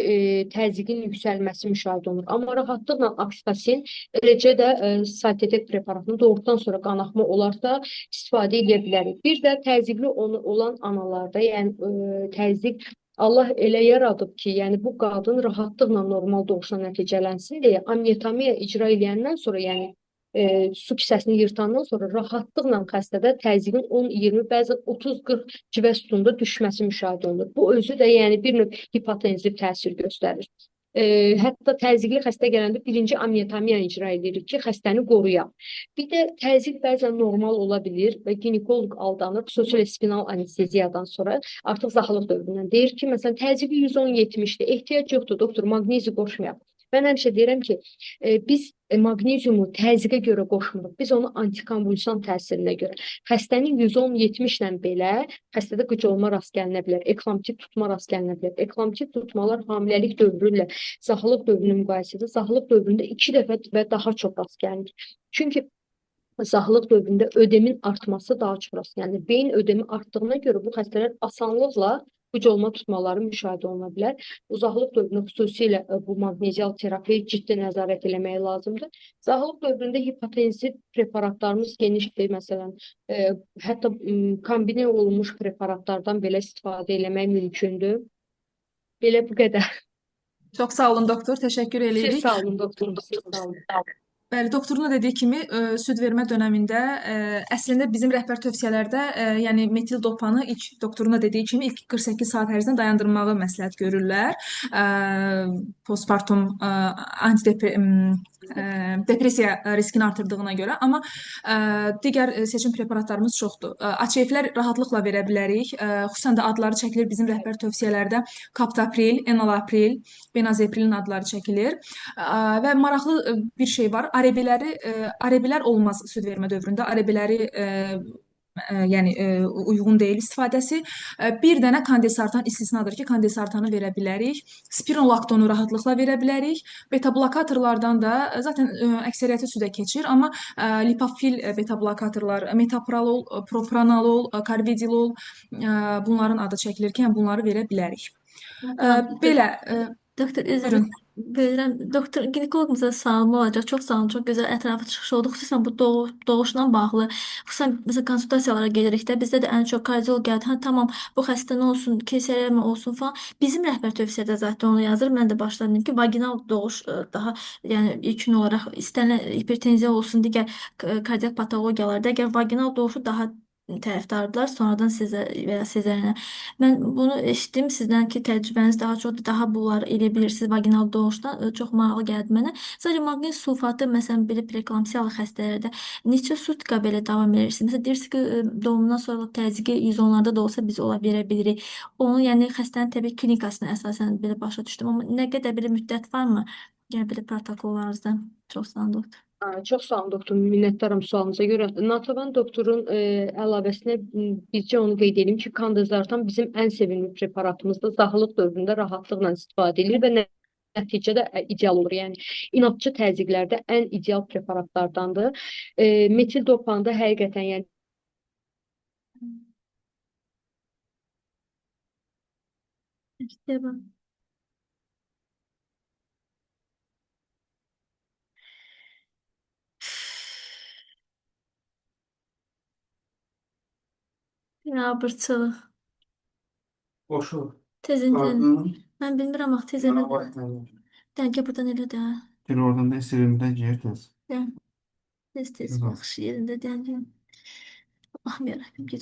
təzyiqin yüksəlməsi müşahidə olunur. Amma rahatlıqla oksitosin, eləcə də saltetek preparatını doğurdan sonra qanaxma olarsa istifadə edə bilərik. Bir də təzyiqli olan analarda, yəni təzyiq Allah elə yaradıb ki, yəni bu qadın rahatlıqla normal doğuşla nəticələnsin deyə amniotomiya icra eləyəndən sonra, yəni su kisəsini yırtandan sonra rahatlıqla xəstədə təzyiqin 10, 20, bəzən 30-40 civə sütununda düşməsi müşahidə olunur. Bu özü də yəni bir növ hipotenziv təsir göstərir. Hətta təzyiqli xəstə gələndə birinci amniotomiya icra edirik ki, xəstəni qoruyaq. Bir də təzyiq bəzən normal ola bilir və ginekoloq aldanır, xüsusilə spinal anesteziyadan sonra artıq zaxılıq dövründən deyir ki, məsələn, təzyiqi 110-70-dir, ehtiyac yoxdur, doktor, maqnezi qoşmayaq. Mən həmişə deyirəm ki, biz maqneziumu təzyiqə görə qoşmuruq, biz onu antikonvulsan təsirinə görə. Xəstənin 110-70 ilə belə xəstədə qıcolma rast gəlinə bilər, eklamptik tutma rast gəlinə bilər. Eklamptik tutmalar hamiləlik dövrü ilə zaxılıq dövrünü müqayisədə zaxılıq dövründə 2 dəfə və daha çox rast gəlinir. Çünki zaxılıq dövründə ödemin artması daha çox rast gəlinir. Beyin ödemi artdığına görə bu xəstələr asanlıqla qıcolma tutmaları müşahidə oluna bilər. Uzaqlıq dövründə xüsusilə bu maqnezial terapiya ciddi nəzarət eləmək lazımdır. Zaxılıq dövründə hipotensiv preparatlarımız genişdir. Məsələn, hətta kombinə olunmuş preparatlardan belə istifadə eləmək mümkündür. Belə bu qədər. Çox sağ olun doktor, təşəkkür Siz eləyirik. sağ olun doktorum, siz sağ olun. Bəli, doktorun da dediyi kimi süd vermə dönəmində əslində bizim rəhbər tövsiyələrdə yəni metildopanı ilk doktorun da dediyi kimi ilk 48 saat ərzində dayandırmağı məsləhət görürlər. Postpartum depressiya riskini artırdığına görə, amma digər seçim preparatlarımız çoxdur. AÇF-lər rahatlıqla verə bilərik. Xüsusən də adları çəkilir bizim rəhbər tövsiyələrdə Kaptopril, Enalapril, Benazeprilin adları çəkilir. Və maraqlı bir şey var. ARB-lər olmaz süd vermə dövründə. ARB-ləri yəni uyğun deyil istifadəsi. Bir dənə kandesartan istisnadır ki, kandesartanı verə bilərik. Spironolaktonu rahatlıqla verə bilərik. Beta-blokatorlardan da zaten əksəriyyəti südə keçir, amma lipofil beta-blokatorlar, metoprolol, propranolol, karvedilol, bunların adı çəkilir ki, yəni bunları verə bilərik. Belə, Doktor, üzr buyurun. bölürəm. Doktor, ginekoloqumuza sualım olacaq. Çox sağ olun, çox gözəl ətraflı çıxış oldu. Xüsusən bu doğuşla bağlı, xüsusən məsələn konsultasiyalara gedirik də, bizdə də ən çox kardiolog gəldi. Hə, tamam, bu xəstə nə olsun, keysəriyyə mi olsun falan. Bizim rəhbər tövsiyədə zaten onu yazır. Mən də başdan dedim ki, vaginal doğuş daha yəni ilkin olaraq istənilən hipertenziya olsun, digər kardiak patologiyalarda əgər vaginal doğuşu daha tərəfdardılar, sonradan sizə və ya sezaryenə. Mən bunu eşitdim sizdən ki, təcrübəniz daha çoxdur, daha bunları eləyə bilirsiniz vaginal doğuşdan. Çox maraqlı gəldi mənə. Sadəcə maqnit sulfatı məsələn belə preeklamsiyalı xəstələrdə neçə sutka belə davam edirsiniz? Məsələn deyirsiniz ki, doğumundan sonra təzyiqi 110-larda da olsa biz ola verə bilirik. Onu yəni xəstənin təbii klinikasına əsasən belə başa düşdüm. Amma nə qədər belə müddət varmı? Yəni belə protokollarınızda. Çox sağ olun doktor. Çox sağ olun doktor, minnətdaram sualınıza görə. Natavan doktorun əlavəsinə bircə onu qeyd edeyim ki, kandezartan bizim ən sevimli preparatımızdır. Zaxılıq dövründə rahatlıqla istifadə edilir və nəticədə ideal olur. Yəni inadçı təzyiqlərdə ən ideal preparatlardandır. Metildopanda həqiqətən yəni İşte bu. Biabırçılıq. Qoşul. Tez internet. Qardının Mən bilmirəm axı tez yanına elə. var. Dəqiqə burdan elə də. Gir oradan da istediğinden gir tez. Də. Tez tez Tez ol. yaxşı yerində deyən. Allahım yarabbim gec.